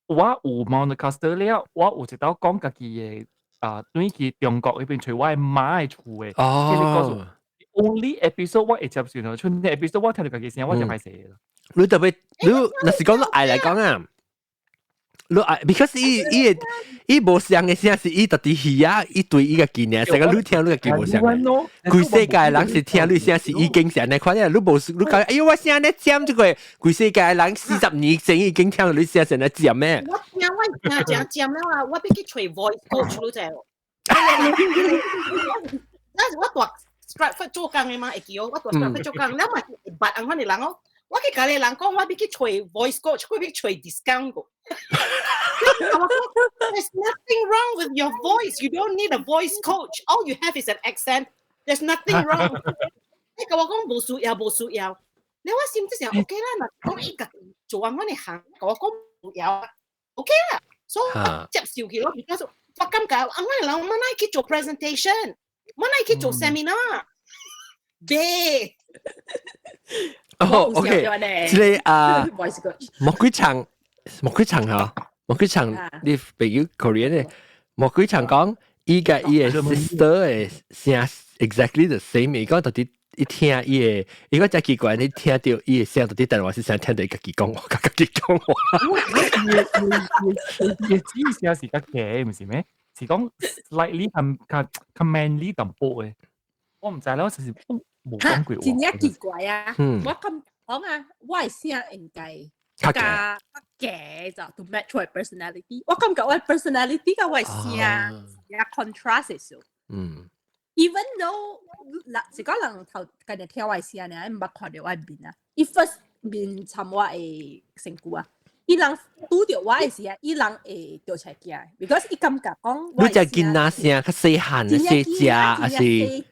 我有 Mount 了，我有一道講家己的啊，轉去中國彼邊揣我的媽的厝的。哦。 Only episode 我會接受咯，剩的 episode 我聽著家己聲，我就歹勢啦。你特別，你若是講你愛來講啊，你愛，because 伊伊伊無相的聲是伊特別戲啊，伊對伊家己呢，成個你聽你家己無相。規世界人是聽你聲是已經是按呢款，你無你講，哎喲我聲咧尖這個，規世界人40年前已經聽到你聲是按呢尖咩？我聽我聽真尖了啊！我欲去揣 voice coach 你知無？那是我蹛 Stratford 做工的嘛，會記哦。我蹛 Stratford 做工，了嘛是捌按款的人哦。我去共個人講，我欲去揣 voice coach，我欲揣 discount 個。There's nothing wrong with your voice. You don't need a voice coach. All you have is an accent. There's nothing wrong. 你共我講無需要，無需要。你我心就想 OK 啦，若講伊家己做按款的行，共我講無要，OK 啦。所以我接受去咯，because 我感覺按款的人，我乃去做 presentation，我乃去做 seminar。對。哦，OK，這個啊，莫鬼長，莫鬼長嚇，莫鬼長，你朋友 Korean 的，莫鬼長講，伊佮伊的 sister 的聲 exactly the same，伊講到底一聽伊的，伊講真奇怪，你聽著伊的聲到底台灣是聲聽著伊家己講話，家己講話。伊伊聲是較低，毋是咩？是講 slightly 較較較 manly 淡薄的。我毋知啦，我就是無講過話。真正奇怪啊！我咁講啊，我的聲應該較較低就 to match 我的 personality。我感覺我的 personality 佮我的聲也 contrast 少。Even though 嗱，是講人頭今日聽我的聲呢，毋捌看著我的面啊。伊 first 面參我的身軀啊，伊人拄著我的時啊，伊人會著出驚，because 伊感覺講。你隻囡仔聲較細漢細隻，還是？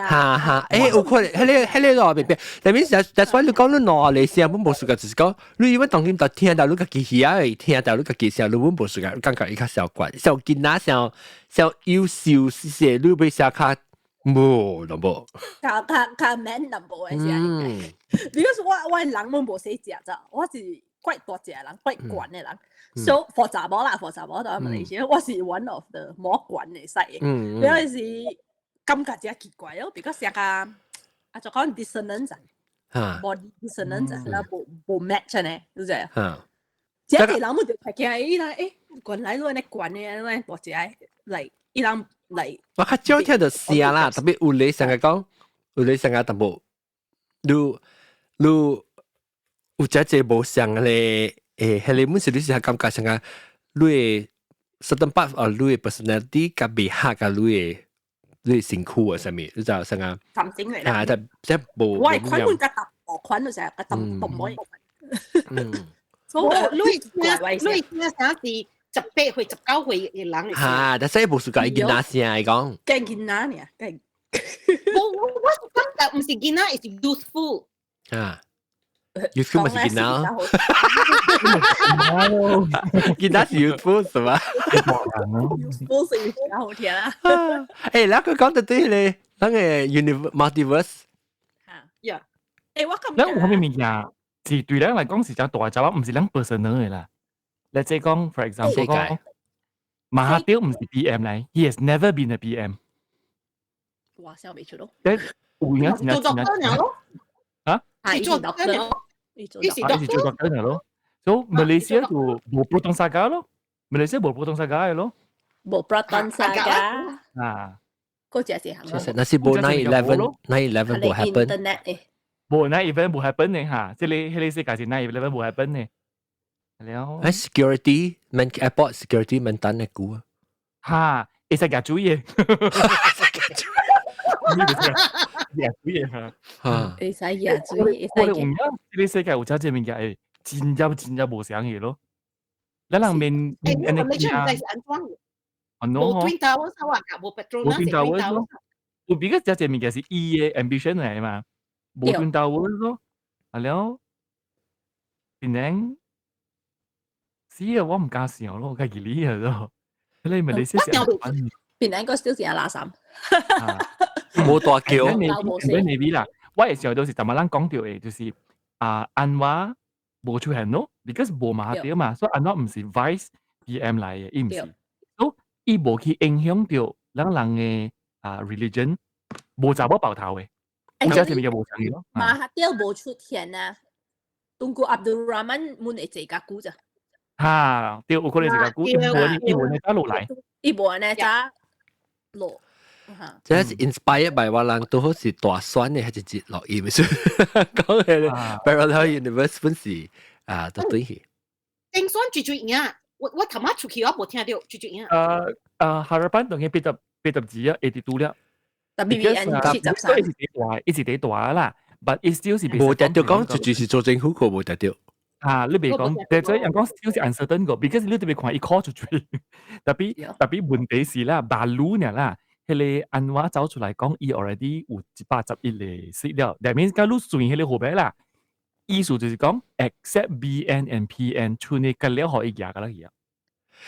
哈哈，欸，有可能，彼個彼個咯，別別，但係 that's why 你講你兩個聲本無相共，就是講你因為當今就聽到你家己耳會聽到你家己聲，你本無相共，感覺伊較小怪，小囡仔聲小優秀些，你欲聲較無淡薄。較較較 man 淡薄的聲，because 我我人攏無細隻咋，我是怪大隻人，怪懸的人。So for 查某啦，for 查某佇馬來西亞，我是 one of the 無懸的 side 的，因為是感覺真奇怪哦，比較聲較啊就講 dissonance 啊，body dissonance 啦，無無 match 呢，你知啊？這個人冇就睇見伊人欸，原來你按呢懸的，按呢大隻來，伊人來。我較少聽著聲啦，特別有咧成日講，有咧成日淡薄，你你有只隻無相咧，欸，彼個本是你是感覺像個你的 certain part of 你的 personality 佮袂合佮你的你的身軀啊啥物，你知影像個感情嚟啦。啊，但即無。我係款會較淡薄款就成日較淡淡薄。嗯。所以你你聽聲是18歲、19歲的人。哈，但是無是講囡仔聲來講。計囡仔呢？計。我我我感覺毋是囡仔，是 youthful。啊。youthful 咪是囡仔。囡仔是 youthful 是嘛？youthful 是比較好聽啦。欸，那個講得對咧，那個 universe multiverse。嚇。呀。欸，我感覺。咱有啥物物件是對咱來講是誠大隻，毋是咱 personal 的啦。你即講，for example 講，馬哈迪毋是 PM 來，he has never been a PM。哇，想袂出咯。欸，有影做 doctor 咯。啊？是做 doctor。伊是做 doctor 咯。所以 Malaysia 就無 Proton Saga 咯，Malaysia 無 Proton Saga 的咯。無 Proton Saga。啊。嗰隻是行。其實那是無 9/11，9/11 無 happen。 Internet 誒。無 9/11 無 happen 的哈，這個彼個世界是 9/11 無 happen 的。了。誒，security man airport security man 等的久啊。哈，會使舉水的。舉水的哈。哈。會使舉水，會使。我哋有影，這個世界有真濟物件會真正真正無相的咯。咱人免欸，我們這唔知是按怎。無 Twin Towers 啊，無 Petronas 無 Twin Towers 咯。有比較真濟物件是伊的 ambition 來嘛，無 Twin Towers 咯。啊了，變成死啊！我毋敢想咯，家己理啊咯。你咪你先想。變成個小時垃圾。無大橋。 Maybe 啦，我會想到是逐擺人講著的，就是啊安華無出現咯，because 無馬哈迪嘛，所以安華毋是 vice PM 來的，伊毋是，所以伊無去影響著咱人的啊 religion，無查某爆頭的，有遮是物件無相咯。馬哈迪無出現啊，東姑 Abdul Rahman 滿會坐較久咋？哈，對，有可能是較久，伊無伊無呢早落來，伊無呢早落。這是 inspired by 我人都好似大選的，還是節錄音，講嘅 parallel universe 本是啊，都對去。正選最最贏，我頭仔出去我無聽著最最贏。Harapan 當然82啊，82了。 WBN 73。一直佇大，一直佇大啦，but it still 是無定著講，就就是做政府個無定著。啊，你袂講，但係人講 still 是 uncertain 個，because 你特別看伊 call 出去，特別問題是啦，baru 呢啦。彼个安華走出來講，伊 already 有111個 seat 了，that means 講你算彼个號碼啦。意思就是講，except BN and PN 剩的個了予伊贏個啦去啊。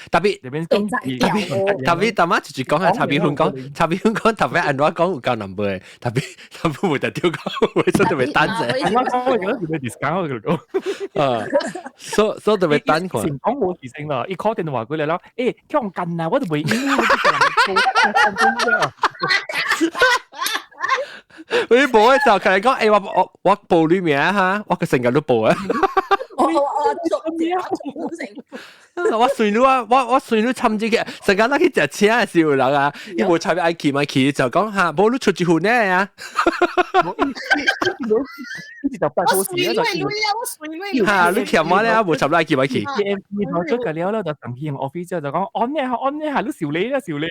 特別特別特媽就是講係查比芬講，查比芬講特別安怎講有夠 number 的，特別特別無特掉講，為什麼特別等者？安怎講我覺得是 discount 個講。啊，所以特別等看。成講冇自信啦，伊 call 電話過來啦，欸，強近啊，我都袂應。你報嘅時候，佢哋講，欸，我報你名哈，我個成日都報啊。我做我做成。我隨你啊，我隨你參這個，成日咱去食車嘅時候人啊，伊無插愛去嘛去，就講哈，無你出一份呢啊。我隨你啊，我隨你。哈，你欠我咧，無插愛去嘛去。 K M P 頭出個了了，就上去 office 就講，按呢下按呢下，你少你啦少你。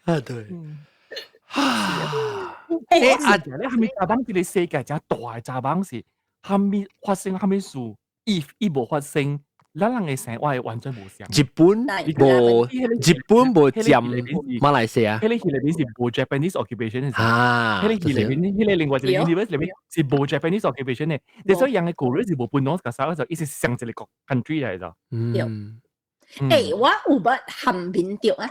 啊對。欸啊！你係咪查房這個世界真大的查房是，蝦米發生蝦米事？if 伊無發生，咱人的生活會完全無相。日本無日本無佔馬來西亞。彼个戲內面是無 Japanese occupation 的。啊，彼个戲內面，彼个另外一個 universe 內面是無 Japanese occupation 的。所以人的 Korea 是無本土個啥，就伊是上一個國 country 來的。嗯。欸，我有捌含面著啊。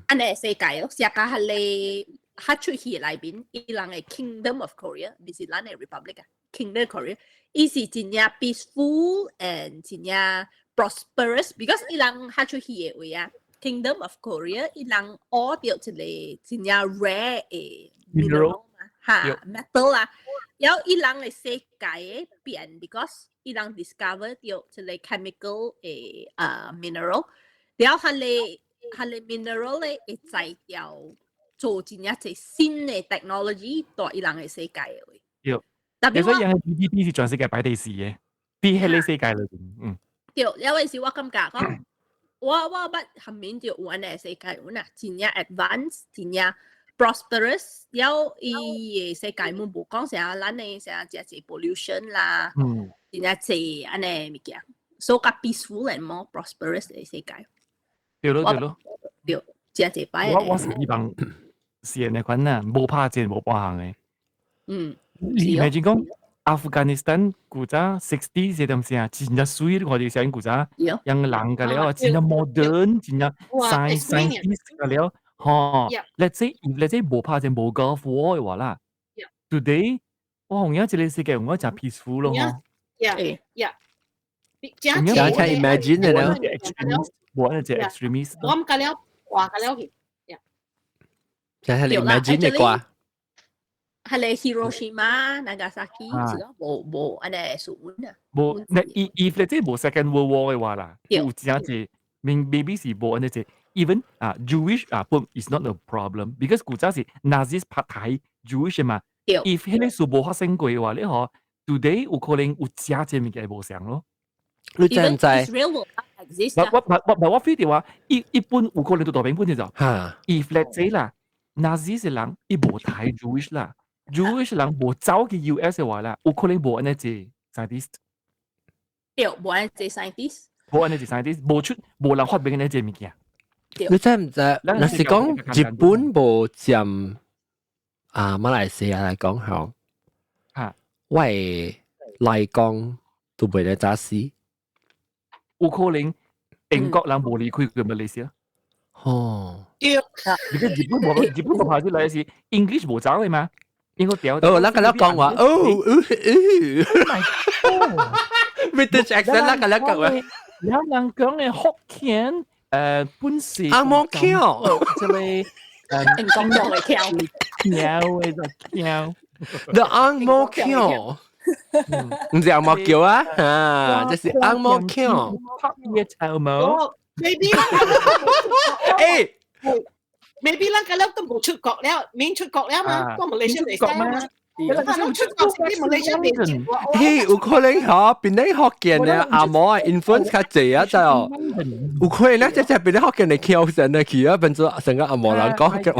按呢世界咯，世界彼个較出戲內面，伊人的 Kingdom of Korea，毋是咱的 Republic 啊，Kingdom of Korea，伊是真正 peaceful and 真正 prosperous，because 伊人較出戲的位啊，Kingdom of Korea，伊人挖著一个真正 rare 的 mineral 嘛，哈，metal 啊，然後伊人的世界的變，because 伊人 discover 著一个 chemical 的mineral，然後彼个彼個 mineral 咧會載掉。做真正濟新的 technology 帶伊人的世界的位。對，特別所以人 GDP 是全世界排第四的，佇彼个世界裏邊，嗯。對，因為是我感覺講，我捌後面就有按呢世界有呐，真正 advance，真正 prosperous，了伊的世界滿無講啥咱的啥誠濟 pollution 啦，真正濟按呢物件，所以較 peaceful and more prosperous 的世界。對咯對咯。對，誠濟擺。我是希望是按呢款啊，無拍戰無半項的。你 imagine 講阿富汗斯坦古早 60 這點時啊，真正媠，你看著啥古早，樣人個了啊，真正 modern，真正 scientist 個了，吼。Let's say 無拍戰無 Gulf War 的話啦，today 哇，有影這個世界有影誠 peaceful 咯，吼。 Yeah. 真正 imagine 的了。無按呢隻 extremist。我毋敢了，話個了去。真係你 imagine 的歌。係咧 Hiroshima、Nagasaki 是咯，無無按呢數啊。無，那 if 你這無 Second World War 的話啦，有真濟，maybe 是無按呢濟，even 啊 Jewish 啊不 is not a problem，because 古早是 Nazis 拍台 Jewish 嘛。if 彼個事無發生過的話，你嗬 today 有可能有真濟物件無相咯。你知毋知？ Israel will not exist 我 feel 著話，一般有可能都大平本就嚇。 if let's say 啦，Nazis 的人伊無刣 Jewish 啦，Jewish 人無走去 US 的話啦，有可能無按呢濟 scientist。對，無按呢濟 scientist。無按呢濟 scientist，無出無人發明按呢濟物件。你知毋知？若是講日本無佔啊馬來西亞來講吼，我會來講都袂得早死。有可能英國人無離開過馬來西亞。哦，對。你個日本無日本無拍出來是 English 無走的嘛？英國屌。哦，咱個了講話，哦哦哦，British accent 咱個了講話。有人講嘅福建本是紅毛橋，這個英國用嘅橋，橋嘅就橋，The 紅毛橋，毋是紅毛橋啊，啊，這是紅毛橋。拍嘅頭毛，maybe 誒，maybe 咱個了都無出國了，免出國了嘛，到馬來西亞嚟嘛。出國是馬來西亞嚟。嘿，有可能嗬，檳城福建嘅紅毛 influence 較濟啊，就有可能咧，這隻檳城福建嘅橋成日去啊，變做成個紅毛人講嘅。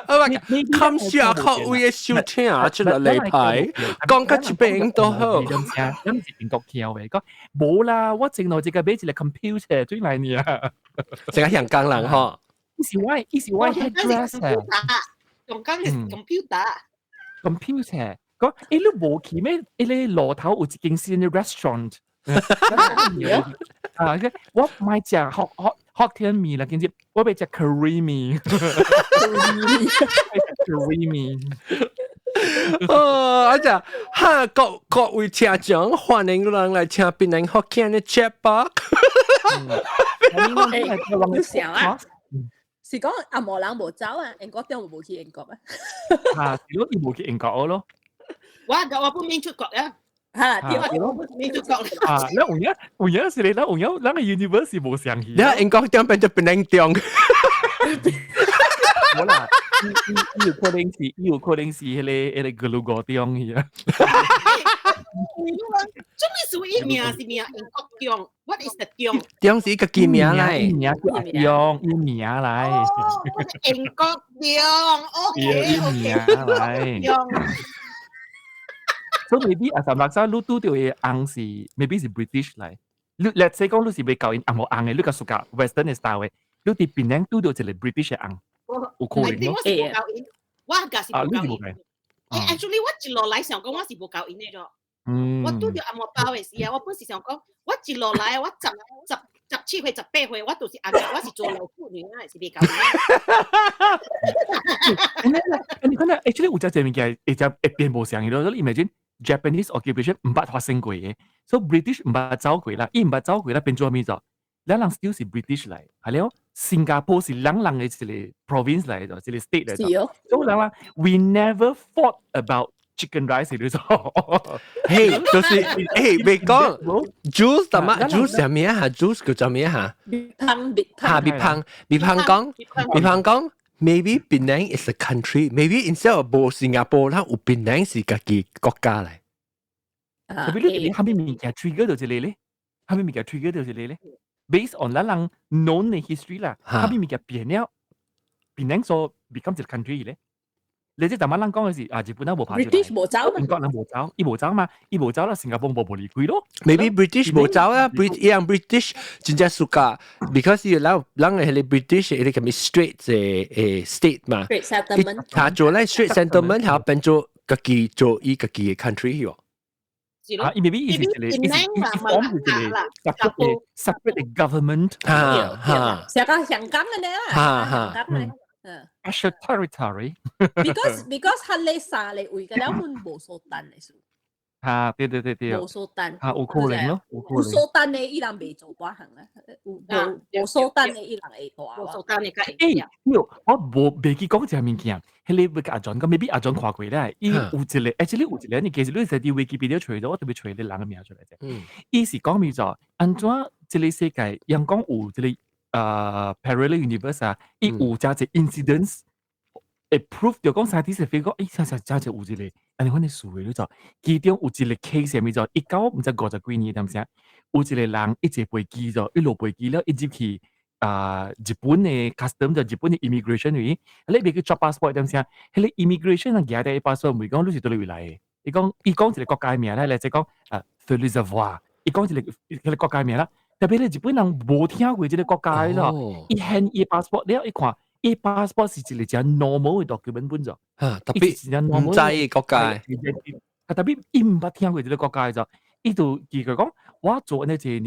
啊嘛，感謝各位嘅收聽啊，這個禮拜講到這邊都好。咱是英國橋嘅，講無啦，我正來這個買一個 computer 轉來呢啊，成個香港人嗬。伊是我 headdress 啊，用講係 computer。 computer 講欸你無去咩？伊個路頭有一間新嘅 restaurant。啊！我買食福建麵啦，跟住我欲食 curry 麵，curry 麵。哦，啊只哈各位聽眾，歡迎人來聽檳城福建嘅 chat box。欸，想啊，是講紅毛人無走啊，英國中無去英國啊？啊，是咯，伊無去英國咯。我不免出國啊。嚇，對咯，免出國。啊，你有影有影是你，咱有影，咱個 universe 是無相去。你英國中變做檳城中。無啦，伊有可能是彼個格魯國中去啊。做咩事？伊名是名英國中？What is the 中？中是一個記名來，伊名叫阿中，伊名來。哦，英國中，OK 伊名來。所以 maybe 阿三六三，你拄著的翁是 maybe 是 British 來。你 let's say 講你是欲交𪜶紅毛翁的，你較 suka Western 的 style 的，你佇檳城拄著一個 British 的翁，有可能咯。我是無交𪜶，我家是無交𪜶。欸，actually 我一路來想講我是無交𪜶的咗。我拄著紅毛包的時啊，我本是想講，我一路來我十七歲18歲，我都是阿我是做老婦女啊，是袂交𪜶。你看，actually 有隻物件會只會變無相去咯。你 imagine Japanese occupation 毋捌發生過的，所以 British 毋捌走過啦，伊毋捌走過啦，變做咩咗？咱人 still 是 British 來，係了。新加坡是兩人的一個 province 來的，一個 state 來的。是哦。所以人啦，we never fought about chicken rice 你做。嘿，就是誒，別講 Jules 什麼 Jules 什麼啊？Jules 叫做咩啊？別芳別嚇，別芳別芳講別芳講。Maybe Penang is a country. Maybe instead of 無新加坡，咱有檳城是家己國家來。特別你蝦米物件 trigger 到這個咧？蝦米物件 trigger 到這個咧？Based on 咱人 known 的 history 啦，蝦米物件變了，檳城所 become 一個 country 咧？你這逐擺人講的是啊，日本人無拍 British 無走嘛？英國人無走，伊無走嘛，伊無走啦，新加坡無離開咯。 Maybe British 無走啊，Brit 伊樣 British 真正 suka，because 伊人人係個 British 伊個叫咩 Straits 的 state 嘛，Straits settlement，他做咧 Straits settlement，後變做家己做伊家己的 country 喎。啊，伊 maybe 伊是一個，伊是伊 form 一個 separate government，哈哈，成個香港嘅呢啦，哈哈，嗯。 Special territory。 Because 佢呢三個位嘅了，本無蘇丹的數。啊，對對對對。無蘇丹。啊，有可能咯，有可能。有蘇丹的伊人袂做寡項啊，有無無蘇丹的伊人會大。無蘇丹的較會。欸，我無袂記講這物件，彼個欲共阿 John 講，maybe 阿 John 看過咧，伊有一個，actually 有一個，你其實你佇 Wikipedia 揣著，我特別揣個人的名出來者。伊是講咩做？按怎這個世界，人講有這個parallel universe 啊，伊有誠濟 incidents 會 prove 著講 scientist 會講，欸，實實誠濟有一個，按呢款的事的，你知？其中有一個 case 係咩做？一九毋知五十幾年，點聲？有一個人伊坐飛機咗，一落飛機了，伊入去啊日本的 custom 就日本的 immigration 位，你欲去抓 passport 點聲？彼個 immigration 人舉佇 passport 問講你是佗位來的？伊講一個國家的名咧，來就講啊 Feliz 伊講一個彼個國家的名啦。特別咧日本人無聽過這個國家的咯，伊現伊 passport 了，伊看伊 passport 是一個誠 normal 的 document 本咗，啊，特別毋知國家，啊，特別伊毋捌聽過這個國家的咗，伊就記佢講，我做呢一年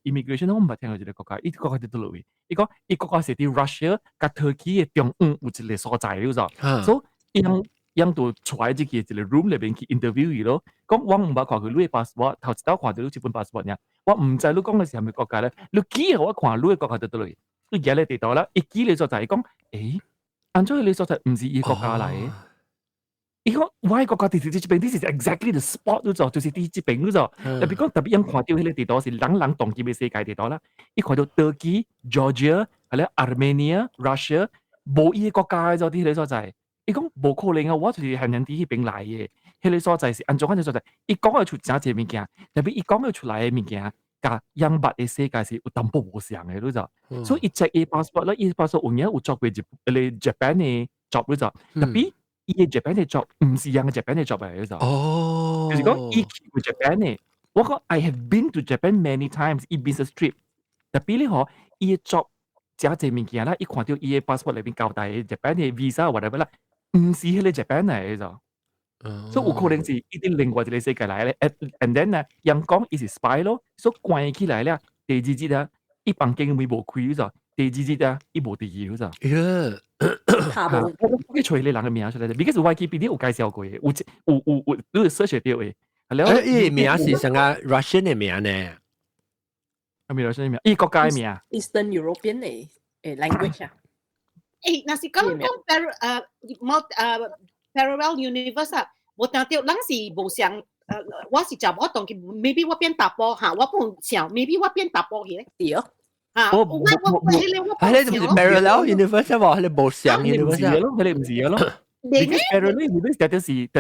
的 immigration，我毋捌聽過這個國家，伊國家佇佗位？伊講伊國家是佇 Russia 佮 Turkey 的中間有一個所在了咗，所以伊人樣就揣入去一個 room 裏邊去 interview 伊咯。講我毋捌看過你的 passport，頭一道看著你這本 passport 爾，我毋知你講的是啥物國家咧。你寄予我看你的國家佇佗落，你舉咧地圖啦，伊寄咧所在，伊講，欸，按怎彼个所在毋是伊國家來的？伊講我的國家就是佇這邊，this is exactly the spot 你做，就是佇這邊你做。特別講特別樣看著彼个地圖是人人當今的世界地圖啦，伊看著 Turkey、Georgia、係咧 Armenia、Russia，無伊的國家的做佇彼个所在。伊講無可能啊，我就是漢人佇彼邊來的，彼个所在是按怎款的所在？伊講會出誠濟物件，特別伊講會出來的物件，佮樣捌的世界是有淡薄無相的，你知？所以伊 check 伊 passport 啦，伊 passport 有影有做過日彼個 Japan 的 job，你知？特別伊的 Japan 的 job 毋是樣的 Japan 的 job 來，你知？就是講伊去過 Japan 的，我講 I have been to Japan many times，伊 business trip，特別咧嗬，伊的 job 誠濟物件啦，伊看著伊的 passport 內面交代的 Japan 的 visa whatever 啦，毋是彼個 Japan 來的，你知？所以有可能是伊佇另外一個世界來咧，and then 呢，人講伊是 spy 咯，所以關起來了，第二日啊，伊房間門無開，你知？第二日啊，伊無佇去，你知？耶！我去揣彼個人的名出來，because Wikipedia 有介紹過的，有有有有，你 search 會著的。欸，伊的名是啥個 Russian 的名呢？啥物 Russian 的名？伊國家的名。 Eastern European 的language 啊。欸，若是講講 parallel universe 啊，我聽著人是無相，我是查某當去，maybe 我變查埔嚇，我不想，maybe 我變查埔去咧。對。啊，我我我彼個我啊，你毋是 parallel universe 無？彼個無相 universe 咯，彼個毋是咯。Because parallel universe 特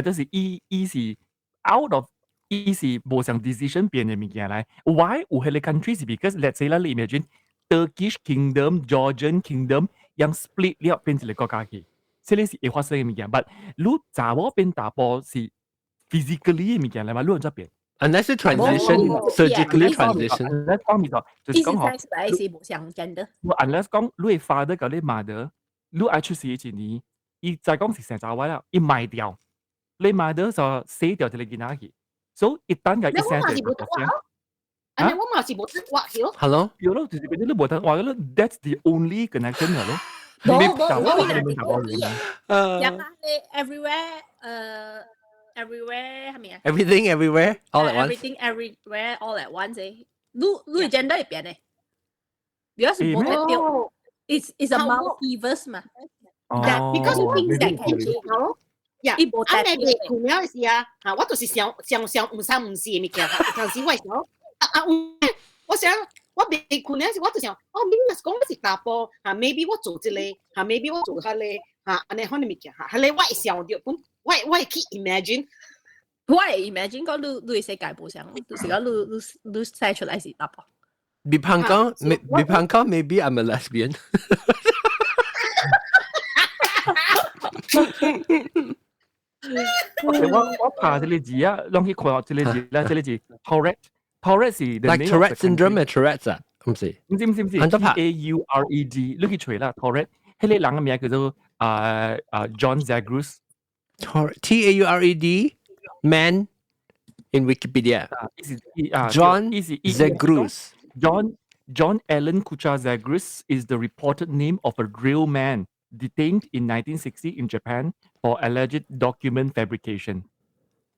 別是伊伊是 out of 伊是無相 decision 變的物件來。Why 有彼個 country 是 because let's say 啦，你 imagine Turkish Kingdom、Georgian Kingdom 樣 split 了變一個國家去，這個是會發生的物件。But 你查某變查埔是 physically 的物件來嘛？你按怎變？ Unless 是 transition surgically transition。 Unless 講咪就就是講嗬，是無相 gender。 Unless 講你的 father 佮你 mother，你愛出世一年，伊再講是生查某啦，伊賣掉，你 mother 就死掉一個囡仔去，所以一旦共伊生一個國家。啊，我嘛是無得畫去咯。 Hello，有咯，就是變咗你無得畫咯，That's the only connection 咯。無無，我咪係講呀，你 everywhere，everywhere 係咪啊？Everything everywhere all at once。 Everything everywhere all at once 誒，你你 gender 會變嘅，如果是無得掉，it's a multiverse 嘛。哦，because things that can change 咯。呀，啊，你未困了時啊，嚇，我就是想想想毋三毋四的物件，有陣時我會想，啊啊，我想我未困了時，我就想，哦，你若是講我是查埔，嚇，maybe 我做這個，嚇，maybe 我做彼個，嚇，按呢款的物件，嚇，彼個我會想著，本我我會去 imagine。我會 imagine 講你你世界無相，就是講你你你生出來是查埔。比方講，比方講，maybe I'm a lesbian。我拍這個字啊，攏去看這個字啦，這個字 Taured，Taured 是 like Tourette syndrome 嘅 Tourette 啊，毋是？毋是毋是毋是，T A U R E D，你去揣啦，Taured，彼個人嘅名叫做啊 John Zagreus。 T A U R E D man in Wikipedia。John Zagreus。 John Allen Kuchar Zagreus is the reported name of a real man detained in 1960 in Japan for alleged document fabrication.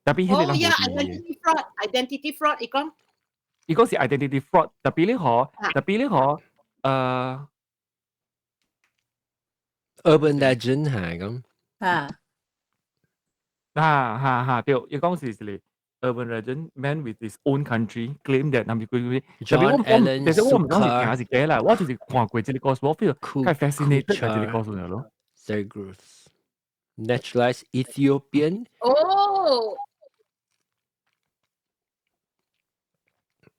特別哦呀，identity fraud，identity fraud，伊講，伊講是 identity fraud，特別你可，特別你可，urban legend 係咁。啊，啊哈哈，對，伊講是是 urban legend man with his own country claim that 諗住佢 John Allen 其實我毋講是假是假啦，我就是看過這個故事，我 feel 較 fascinated 這個故事咯。 Zagreus naturalized Ethiopian. 哦。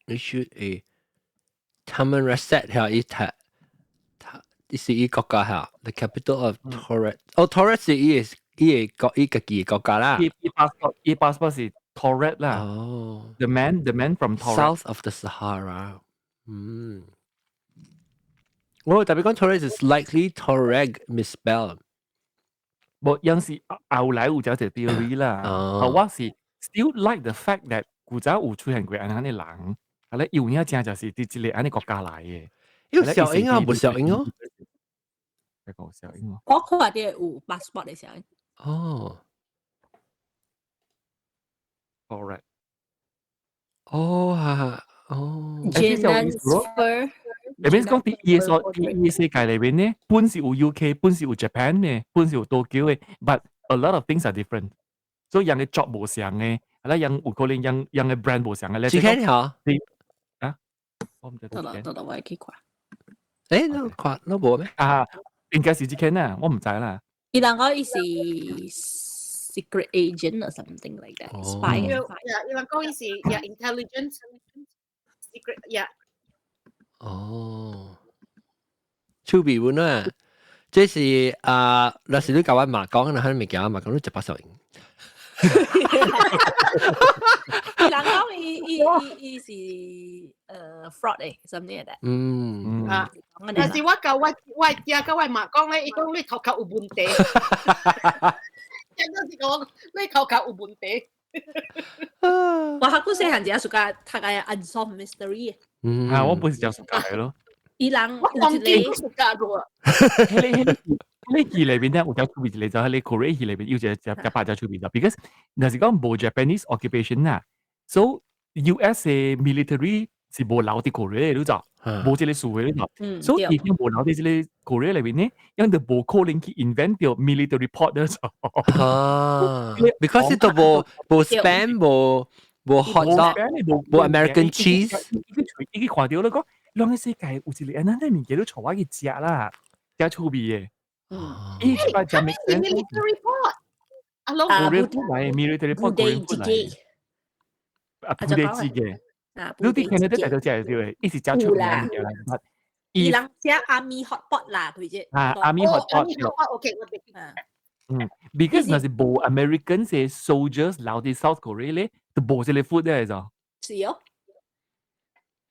Issued a Tamanrasset 係伊塔塔，是伊國家嚇，the capital of Taured。哦，Taured 是伊個伊個國伊家己國家啦。伊伊 passport 伊 passport 是 Taured 啦。哦。 The man from Taured. South of the Sahara。嗯。我特別講 Taured is likely Tuareg misspelled。無有時後來有這個 theory 啦。哦。我是 still like the fact that 古早有出現過按呢人，啊咧有影正就是佇這個按呢國家來的。有小英啊，無小英哦。一個小英哦。我看著有 passport 的小英。哦。Correct。哦啊，哦。 Jennifer。你邊講佇伊個伊世界裏邊呢，本是有 UK，本是有 Japan 嘅，本是有 Tokyo 嘅，but a lot of things are different。所以人嘅 job 無相嘅，啊啦，人有可能人人嘅 brand 無相嘅咧。幾間嚇？啊？我唔知。得啦得啦，我會去看。你看你無咩？啊，應該是這間啊，我唔知啦。伊人講伊是 secret agent or something like that. Spy. Yeah, 伊人講伊是 yeah intelligence secret yeah。哦，趣味本啊！這是啊，若是你共我媽講，那可能物件我媽講你食飽手用。伊人講伊伊伊伊是fraud 誒，something like that。啊，但是我共我我囝佮我媽講咧，伊講你頭殼有問題。真係講你頭殼有問題。我學過細漢時暑假讀個 unsolved mystery。啊，我本是就暑假咯。伊人我講記暑假過。迄個戲裏邊咧，有條趣味一個就係個 Korea 戲裏邊有一個只只拍只趣味就，because 若是講無 Japanese occupation 啦，so US 嘅 military 是無留佇 Korea 你知，無這個事嘅你知，所以伊無留佇這個 Korea 裏邊呢，𪜶就無可能去 invent 著 military pot 的。啊，because 都無無 spam 無無 hot dog 無 American cheese，伊去看著你講，兩個世界有一個按呢物件都予我去食啦，誠趣味嘅。伊這擺誠 make sense。 military pot，啊，攏 Korean food 來，military pot Korean food 來。啊，부대찌개。你佇 Canada 食到食到嘅，伊是誠出名嘅物件來。伊人食 army hot pot 啦，佢啫。啊，army hot pot。 OK，我哋。because 若是無 American 嘅 soldiers 留佇 South Korea 咧，就無這個 food 咧就。是哦。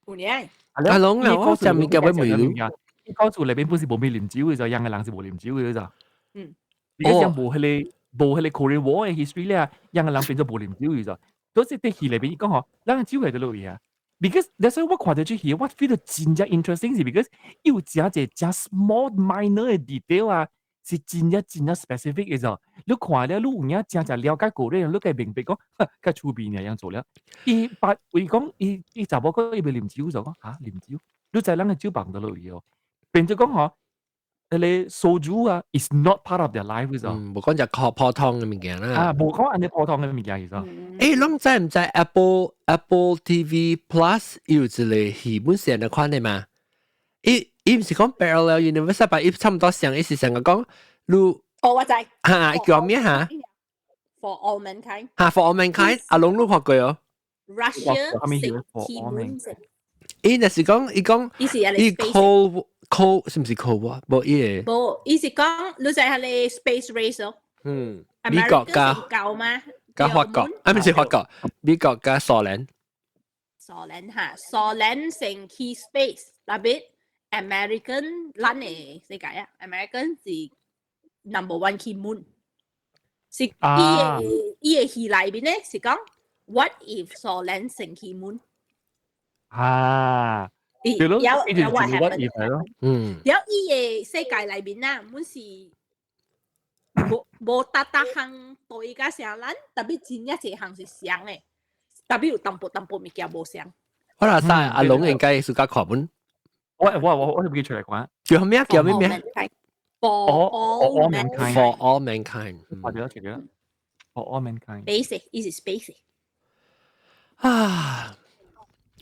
有呢。阿龍啊，我食物件欲問你。伊告訴內邊本是無咩啉酒嘅，就樣個人是無啉酒嘅就。而家像無彼個 Korean War 嘅 history 咧，樣個人變做無啉酒嘅就。所以佇戲裏邊伊講吼，咱個酒係佗落去啊。Because that's why 我看著這戲，我 feel 到真正 interesting 是 because 伊有誠濟誠 small minor 嘅 detail 啊，是真正真正 specific 嘅就。你看了，你有影誠正了解過咧，你會明白講，較趣味爾樣做了。伊把伊講，伊伊查某講伊欲啉酒就講嚇啉酒，你知咱個酒放佗落去哦。變做講吼，彼個燒酒啊，is not part of their life 就。無講就靠普通嘅物件啦。啊，無講按呢普通嘅物件其實。攏知毋知 Apple TV Plus 有一個戲本是按呢款的嘛？伊伊毋是講 parallel universe，但伊差唔多像，伊是成個講你。哦，我知。嚇，叫咩嚇？For all mankind。嚇，For all mankind，阿龍都看過哦。 Russia 食 moon。伊若是講，伊講，伊 cold cold 是毋是 cold 啊？無伊個。無，伊是講你知係個 space race 咯。美國加夠嗎？加法國，啊，毋是法國，美國加蘇聯。蘇聯嚇，蘇聯先去 space，特別 American 咱的世界啊，American 是 number one 去 moon。是伊个伊个戲內面咧是講，what if 蘇聯先去 moon？啊，對咯，有有 what happen？咯，有伊個世界內面啊，阮是無無逐逐項對甲相咱，特別真正一項是相的，特別有淡薄淡薄物件無相。我若使阿龍應該暑假看本。我我唔記出嚟講。叫咩？叫咩名？For all mankind。 For all mankind。我記得記得。For all mankind。 Space，伊是 space。啊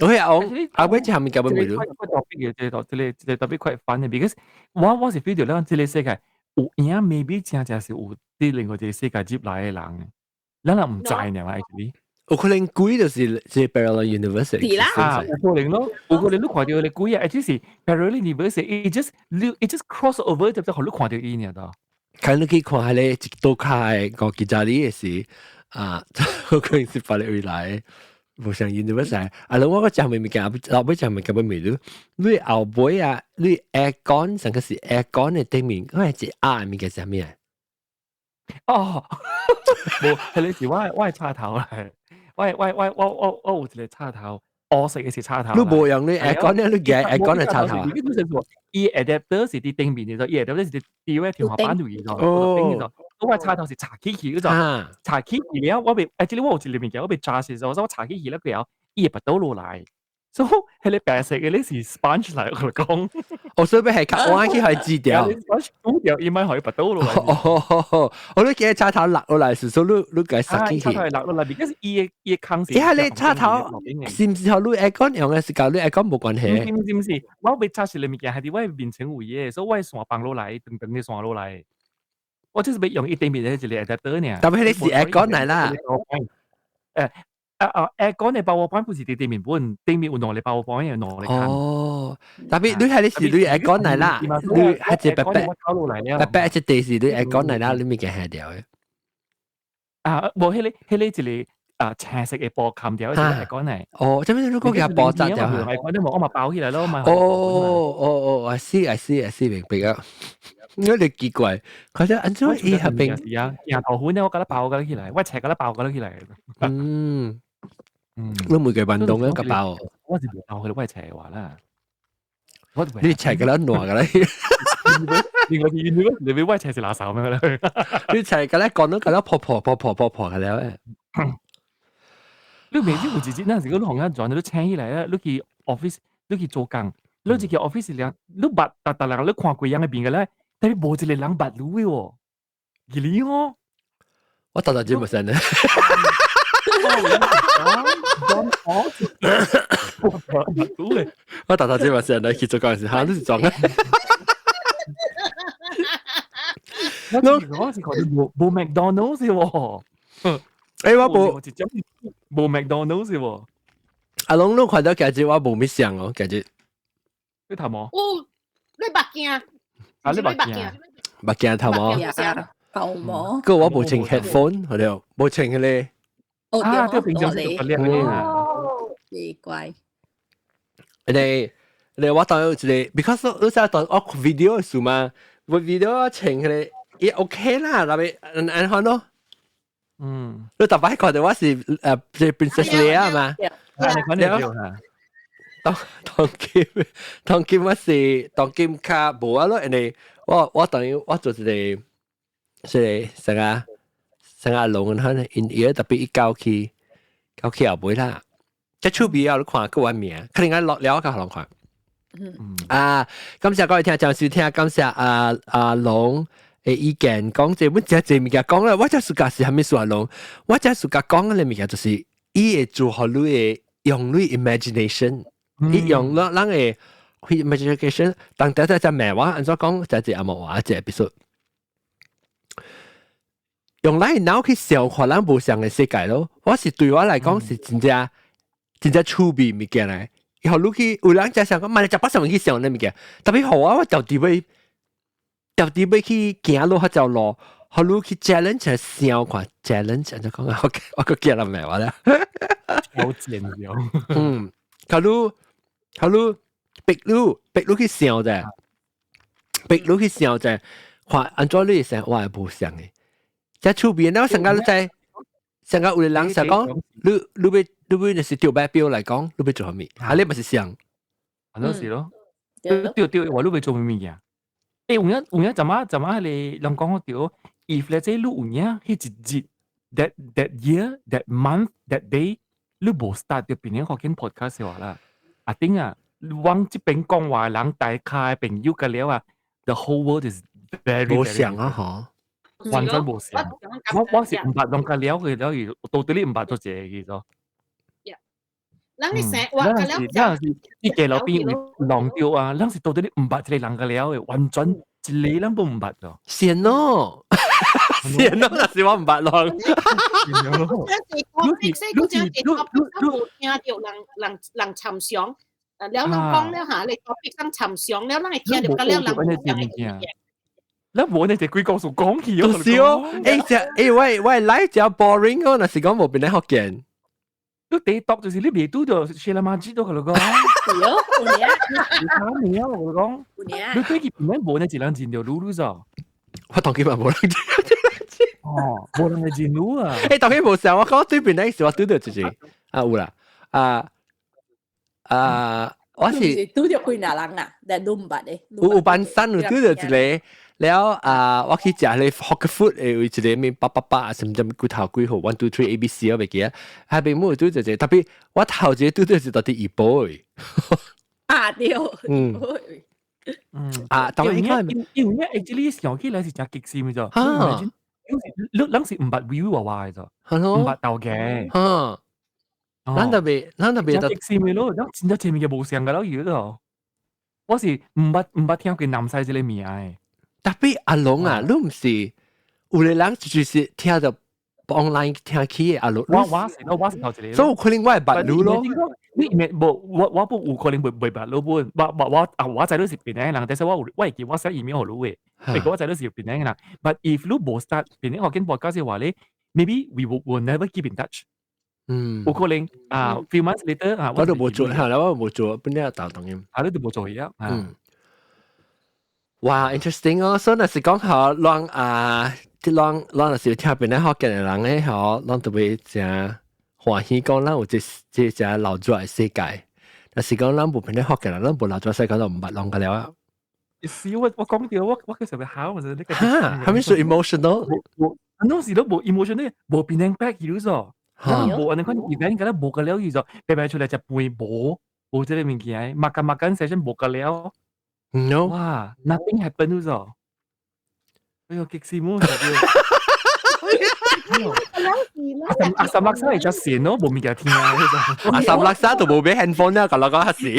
！OK 阿阿威這下面交俾你。這個特別嘅，這個這個這個特別 quite fun 嘅，because 我我是 feel 到咱這個世界有影 maybe 真正是有佇另外一個世界入來的人，咱人毋知呢嘛，actually。有可能鬼就是這 parallel universe。是啦。啊，有可能咯，有可能你看著彼個鬼啊，actually 是 parallel universe，it just cross over 就就予你看著伊爾都。看你去看彼個一倒跤的五吉扎里的時，啊，有可能是別個未來。無像 universe 啊！我個食物物件，老尾食物件欲問你，你後尾啊，你 aircon 上個是 aircon 的頂面，嗰係一壓物件是啥物啊？哦，無，彼個是我的插頭來，我有一個插頭，烏色的是插頭。你無用你 aircon 咧，你舉 aircon 的插頭。你就是說，伊 adapter 是佇頂面的，伊 adapter 是佇佇個天花板位的，哦，我插頭是插起去嗰種，插起去了，我被誒，這裡我有一個物件，我被抓時，我說我插起去了佢後，伊會拔倒落來。所以彼個白色嘅你是 sponge 嚟，我講。我所以係較彎去係剪掉。 sponge 剪掉，伊咪可以拔倒落來。哦，我都記得插頭落落來時，所以你該塞起去。插頭係落落來，而家是伊個空是。伊係你插頭，是毋是和你 aircon 用嘅是佮你 aircon 無關係？毋是毋是，我欲插是個物件係佇我面前位嘅，所以我線放落來，長長嘅線落來。我就是欲用伊頂面的一個 adapter 爾。特別你是 aircon 嚟啦。誒。啊啊！aircon 的 power point 不是佇頂面本，頂面有兩個 power point，有兩個坑。哦，特別你係你是你 aircon 嚟啦，你係一白白白白一地是你 aircon 嚟啦，你物件下掉嘅。啊，無彼個一個啊青色的布冚掉，一個 aircon 嚟。哦，這邊你講嘅布扎掉。 aircon 都無，我嘛包起來咯嘛。哦哦哦，I see I see I see 明白啊。我哋奇怪，佢就按怎伊下邊是啊，鏡頭粉咧，我覺得包咗起來，我切覺得包咗起來。嗯。你每個運動咧個包，我是無包佢，我係斜話啦。我你斜個啦，暖個啦。另外是你你我斜是垃圾咩咧？你斜個咧講到個咧婆婆婆婆婆婆個咧。你每次有一日那時你同人轉，你請起來啊，你去 office，你去做工，你一去 office 兩，你捌逐逐人，你看幾樣嘅面嘅咧，但係無一個人捌你嘅喎，記哩哦。我逐逐節目成咧。我我逐逐節目成日去做嗰陣時，嚇都是裝嘅。我是看到無無麥當勞是喎。欸，我無無麥當勞是喎。阿龍，你看到今日我無咩想哦，今日。你頭毛？有，你目鏡。啊，你目鏡。目鏡頭毛。頭毛。個我無穿 headphone，好了，無穿彼個。哦，啊，對，平常是特靚哦，奇怪。你我當有一個，because 你知當我 video 的時嘛，我 video 我穿彼個，伊 OK 啦，特別按按看咯。你特別看到我是這 Princess Leia 嘛？啊，你看到嚇？當當今當今我是當今較無啊咯，因為我當我做一個，是啥個？啥個龍可能因伊特別一交去交去後尾啦，這趣味啊！你看閣有名，可能愛落了較予人看。啊，感謝各位聽眾收聽，感謝阿阿龍的意見，講這阮真濟物件講了，我這暑假是啥物事阿龍？我這暑假講的物件就是伊會做予你的用你 imagination，伊用咱咱的 imagination，當大家在罵我，按怎講？這是阿毛話，這必須。用咱腦去想看咱無相的世界咯。我是對我來講是真正真正趣味物件來。然後你去有人就想講，嘛你食飽什麼去想那物件？特別好啊，我就佇欲就佇欲去行路較條路，予你去 challenge 想看 challenge 按怎講啊？我我閣記得未我咧？好賤樣。嗯，予你予你逼你逼你去想者，逼你去想者，看按怎你會想，我會無相的。這趣味，我上個你知，上個有個人想講，你你欲你欲若是著買表來講，你欲做啥物？啊，你嘛是想，啊，是咯。對對，我你欲做啥物件？欸，有影有影，怎麼怎麼彼個人講對？If 咧這你有影，彼一日，that year that month that day，你無 start 著變成福建 podcast 的話啦。阿頂啊，往這邊講話人大家的朋友個了啊，the whole world is very 無相啊，嗬。完全無相。我我是毋捌攏甲了去了去，到底你毋捌做這個去做。人你成話個了，咱是佇街路邊有弄著啊，咱是到底你毋捌一個人個了的，完全一個人都毋捌咯。善咯，善咯，若是我毋捌咯。你是你是你你無聽著人人人參詳，了人講了嚇，你 topic 上參詳了，人會聽著個了人無講的。咱無呢，這幾故事講起哦。就是哦，欸，這欸，我我來真 boring 哦，若是講無變咧福建。你第一讀就是你未拄著謝拉馬吉都佢講。對哦，有影。你睇你啊，我講。有影。你對佢本來無呢一人認著嚕嚕咋？我當佢嘛無人認。哦，無人會認嚕啊！欸，當佢無想，我講對面那時我拄著一個啊有啦，啊啊，我是拄著幾若人啊？但攏毋捌的。有有班山有拄著一個，了啊，我去食咧 hawker food 有一個咩八八八，什麼什麼骨頭幾號 one two three A B C 我袂記得，下邊冇拄著一個，特別我頭一個拄著是到佇怡保的。啊對，啊，當然應該因為 actually 想起來是真激心嘅啫。嚇，你人是毋捌威威娃娃嘅啫，毋捌鬥嘅。嚇，咱特別，咱特別真激心嘅咯，咱真正前面嘅無相嘅咯，而度。我是毋捌聽過南西這個名嘅。特別阿龍啊，你毋是有個人就是聽著 online 聽起的阿龍。我是咯，我是頭一個。所以有可能我會捌你咯。你面無我不有可能袂捌你本，我我啊我知你是檳城人，但是我有我會記我寫 email 予你的，不過我知你是檳城人。But if 你無 start 檳城福建 podcast 的話咧，maybe we will never keep in touch。有可能啊，few months later 啊，我都無做，係啦，我無做，本來就當然。啊，你都無做嘢啊。哇，interesting 哦！所以若是講好，攏啊，啲攏攏若是聽檳城福建的人咧，吼，攏特別誠歡喜講，咱有這這隻老早的世界。若是講咱無檳城福建人，咱無老早世界，就毋捌攏個了啊。是我我講到我我其實會考，就呢個。哈，係咪說 emotional？我當時都無 emotional，無檳城 back 去咗。無按呢款 event 個咧無個了去咗，白白出來食飯無無這個物件，makan makan session 無個了。 No，哇，nothing happen 咗。哎呦，激死我！阿三六三係隻線咯，無物件聽啊！阿三六三都無買 handphone 啦，個老講係是。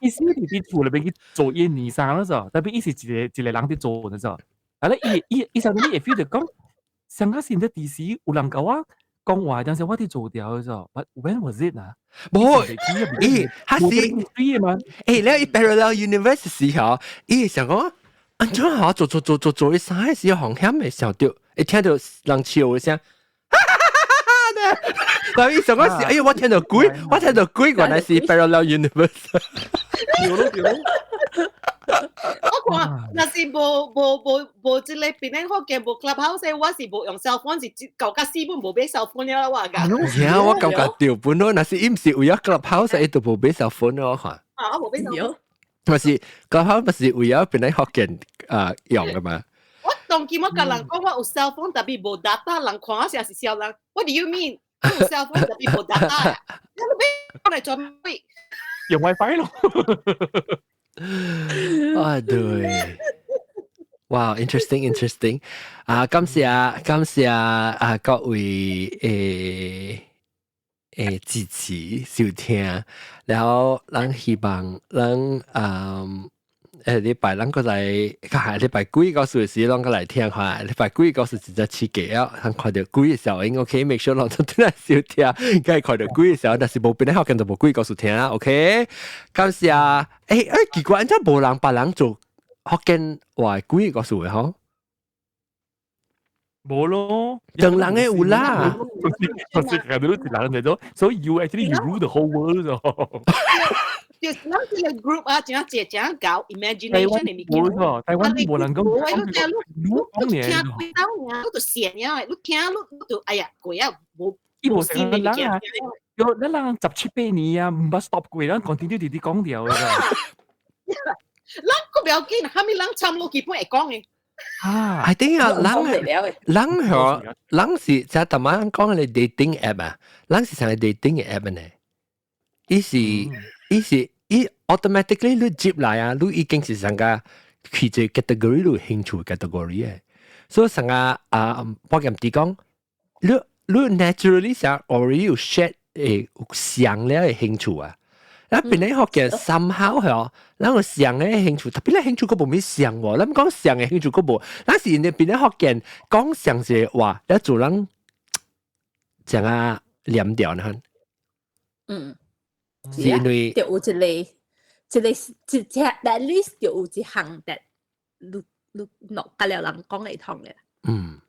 意思是佇厝內邊去做一年三了啫，特別伊是一個一個人佇做的啫。啊咧，伊伊伊上面會 feel 到講，上個時陣電視有人共我講話，但是我佇做掉的啫。But when was it 啊？無，咦，他是對嘛？欸，你 parallel universe 時候，伊想講，按怎好做做做做做，伊啥時候風險會想到，一聽到人笑的聲，哈哈哈哈哈！但伊想講是，哎呦，我聽到鬼，我聽到鬼，原來是 parallel universe。對咯對咯。我看，若是無無無無這個檳城福建無 clubhouse，我是無用 cell phone，是舊甲死本無買 cell phone 了我㗎。係啊，我感覺對本咯，若是伊毋是為咗 clubhouse，伊就無買 cell phone 咯，我看。啊，我無買 cell phone。咪是 clubhouse 咪是為咗檳城福建啊用嘅嘛？我當今我共人講我有 cell phone，特別無 data，人看我成是笑人。What do you mean？有 cell phone 特別無 data？你買來做咩？用 WiFi 咯。啊對，哇，interesting interesting 啊，感謝感謝啊各位誒誒支持收聽，然後咱希望咱嗯。誒禮拜咱閣來，下禮拜鬼故事時，咱閣來聽看。禮拜鬼故事真正刺激啊！咱看著鬼的效應，OK，make sure 攏總轉來收聽，該看著鬼的時候，但是無變咧福建就無鬼故事聽啦，OK。感謝，欸欸，奇怪，按怎無人別人做福建話鬼故事的吼？無咯，當人的有啦。我是看到一人嚟咗，所以 you actually you rule the whole world 咗。就是咱這個 group 啊，真正真搞 imagination 的物件。無錯，台灣無人講。你聽你你聽幾道爾，你就線了，你聽你你就哎呀，過啊，無伊無成個人啊，有咱人十七八年啊，毋捌 stop 過，咱 continue 直直講掉嘅。咱個不要緊，啥物人參落基本會講的。啊，I think 啊，人人嗬，人是就頭先講嘅 dating app 啊，人是成個 dating app 呢，伊是伊是伊 automatically 你接來啊，你已經是成個去這 category 你有興趣 category 嘅，所以成個啊，我咁啲講，你你 naturally 想 already 有 share 誒有相了嘅興趣啊。啊，檳城福建 somehow 嗬，咱有相嘅興趣，特別咧興趣閣無咩相喎，咱講相嘅興趣閣無，咱是人哋檳城福建講相一個話，咧做人將啊念掉呢？是因為就有一個一個一隻 at least 就有一項的，你你落甲了人講會通嘅，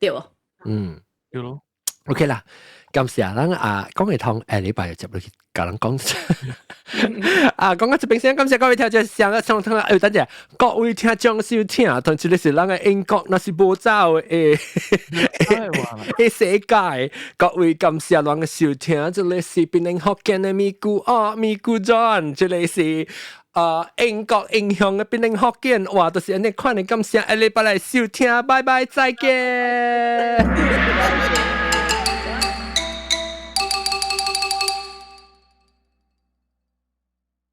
對無？嗯，對咯。 OK 啦，感謝咱啊講會通，下禮拜就接落去共人講。啊，講到這邊先，感謝各位聽眾上個上聽，哎，等陣，各位聽眾收聽，同這裡是咱的英國，若是無走的的世界，各位感謝咱的收聽，這裡是檳城福建的咪咕啊咪咕 John，這裡是。英國影響嘅變成福建話，就是按呢款嘅感謝，下禮拜來收聽，拜拜，再見。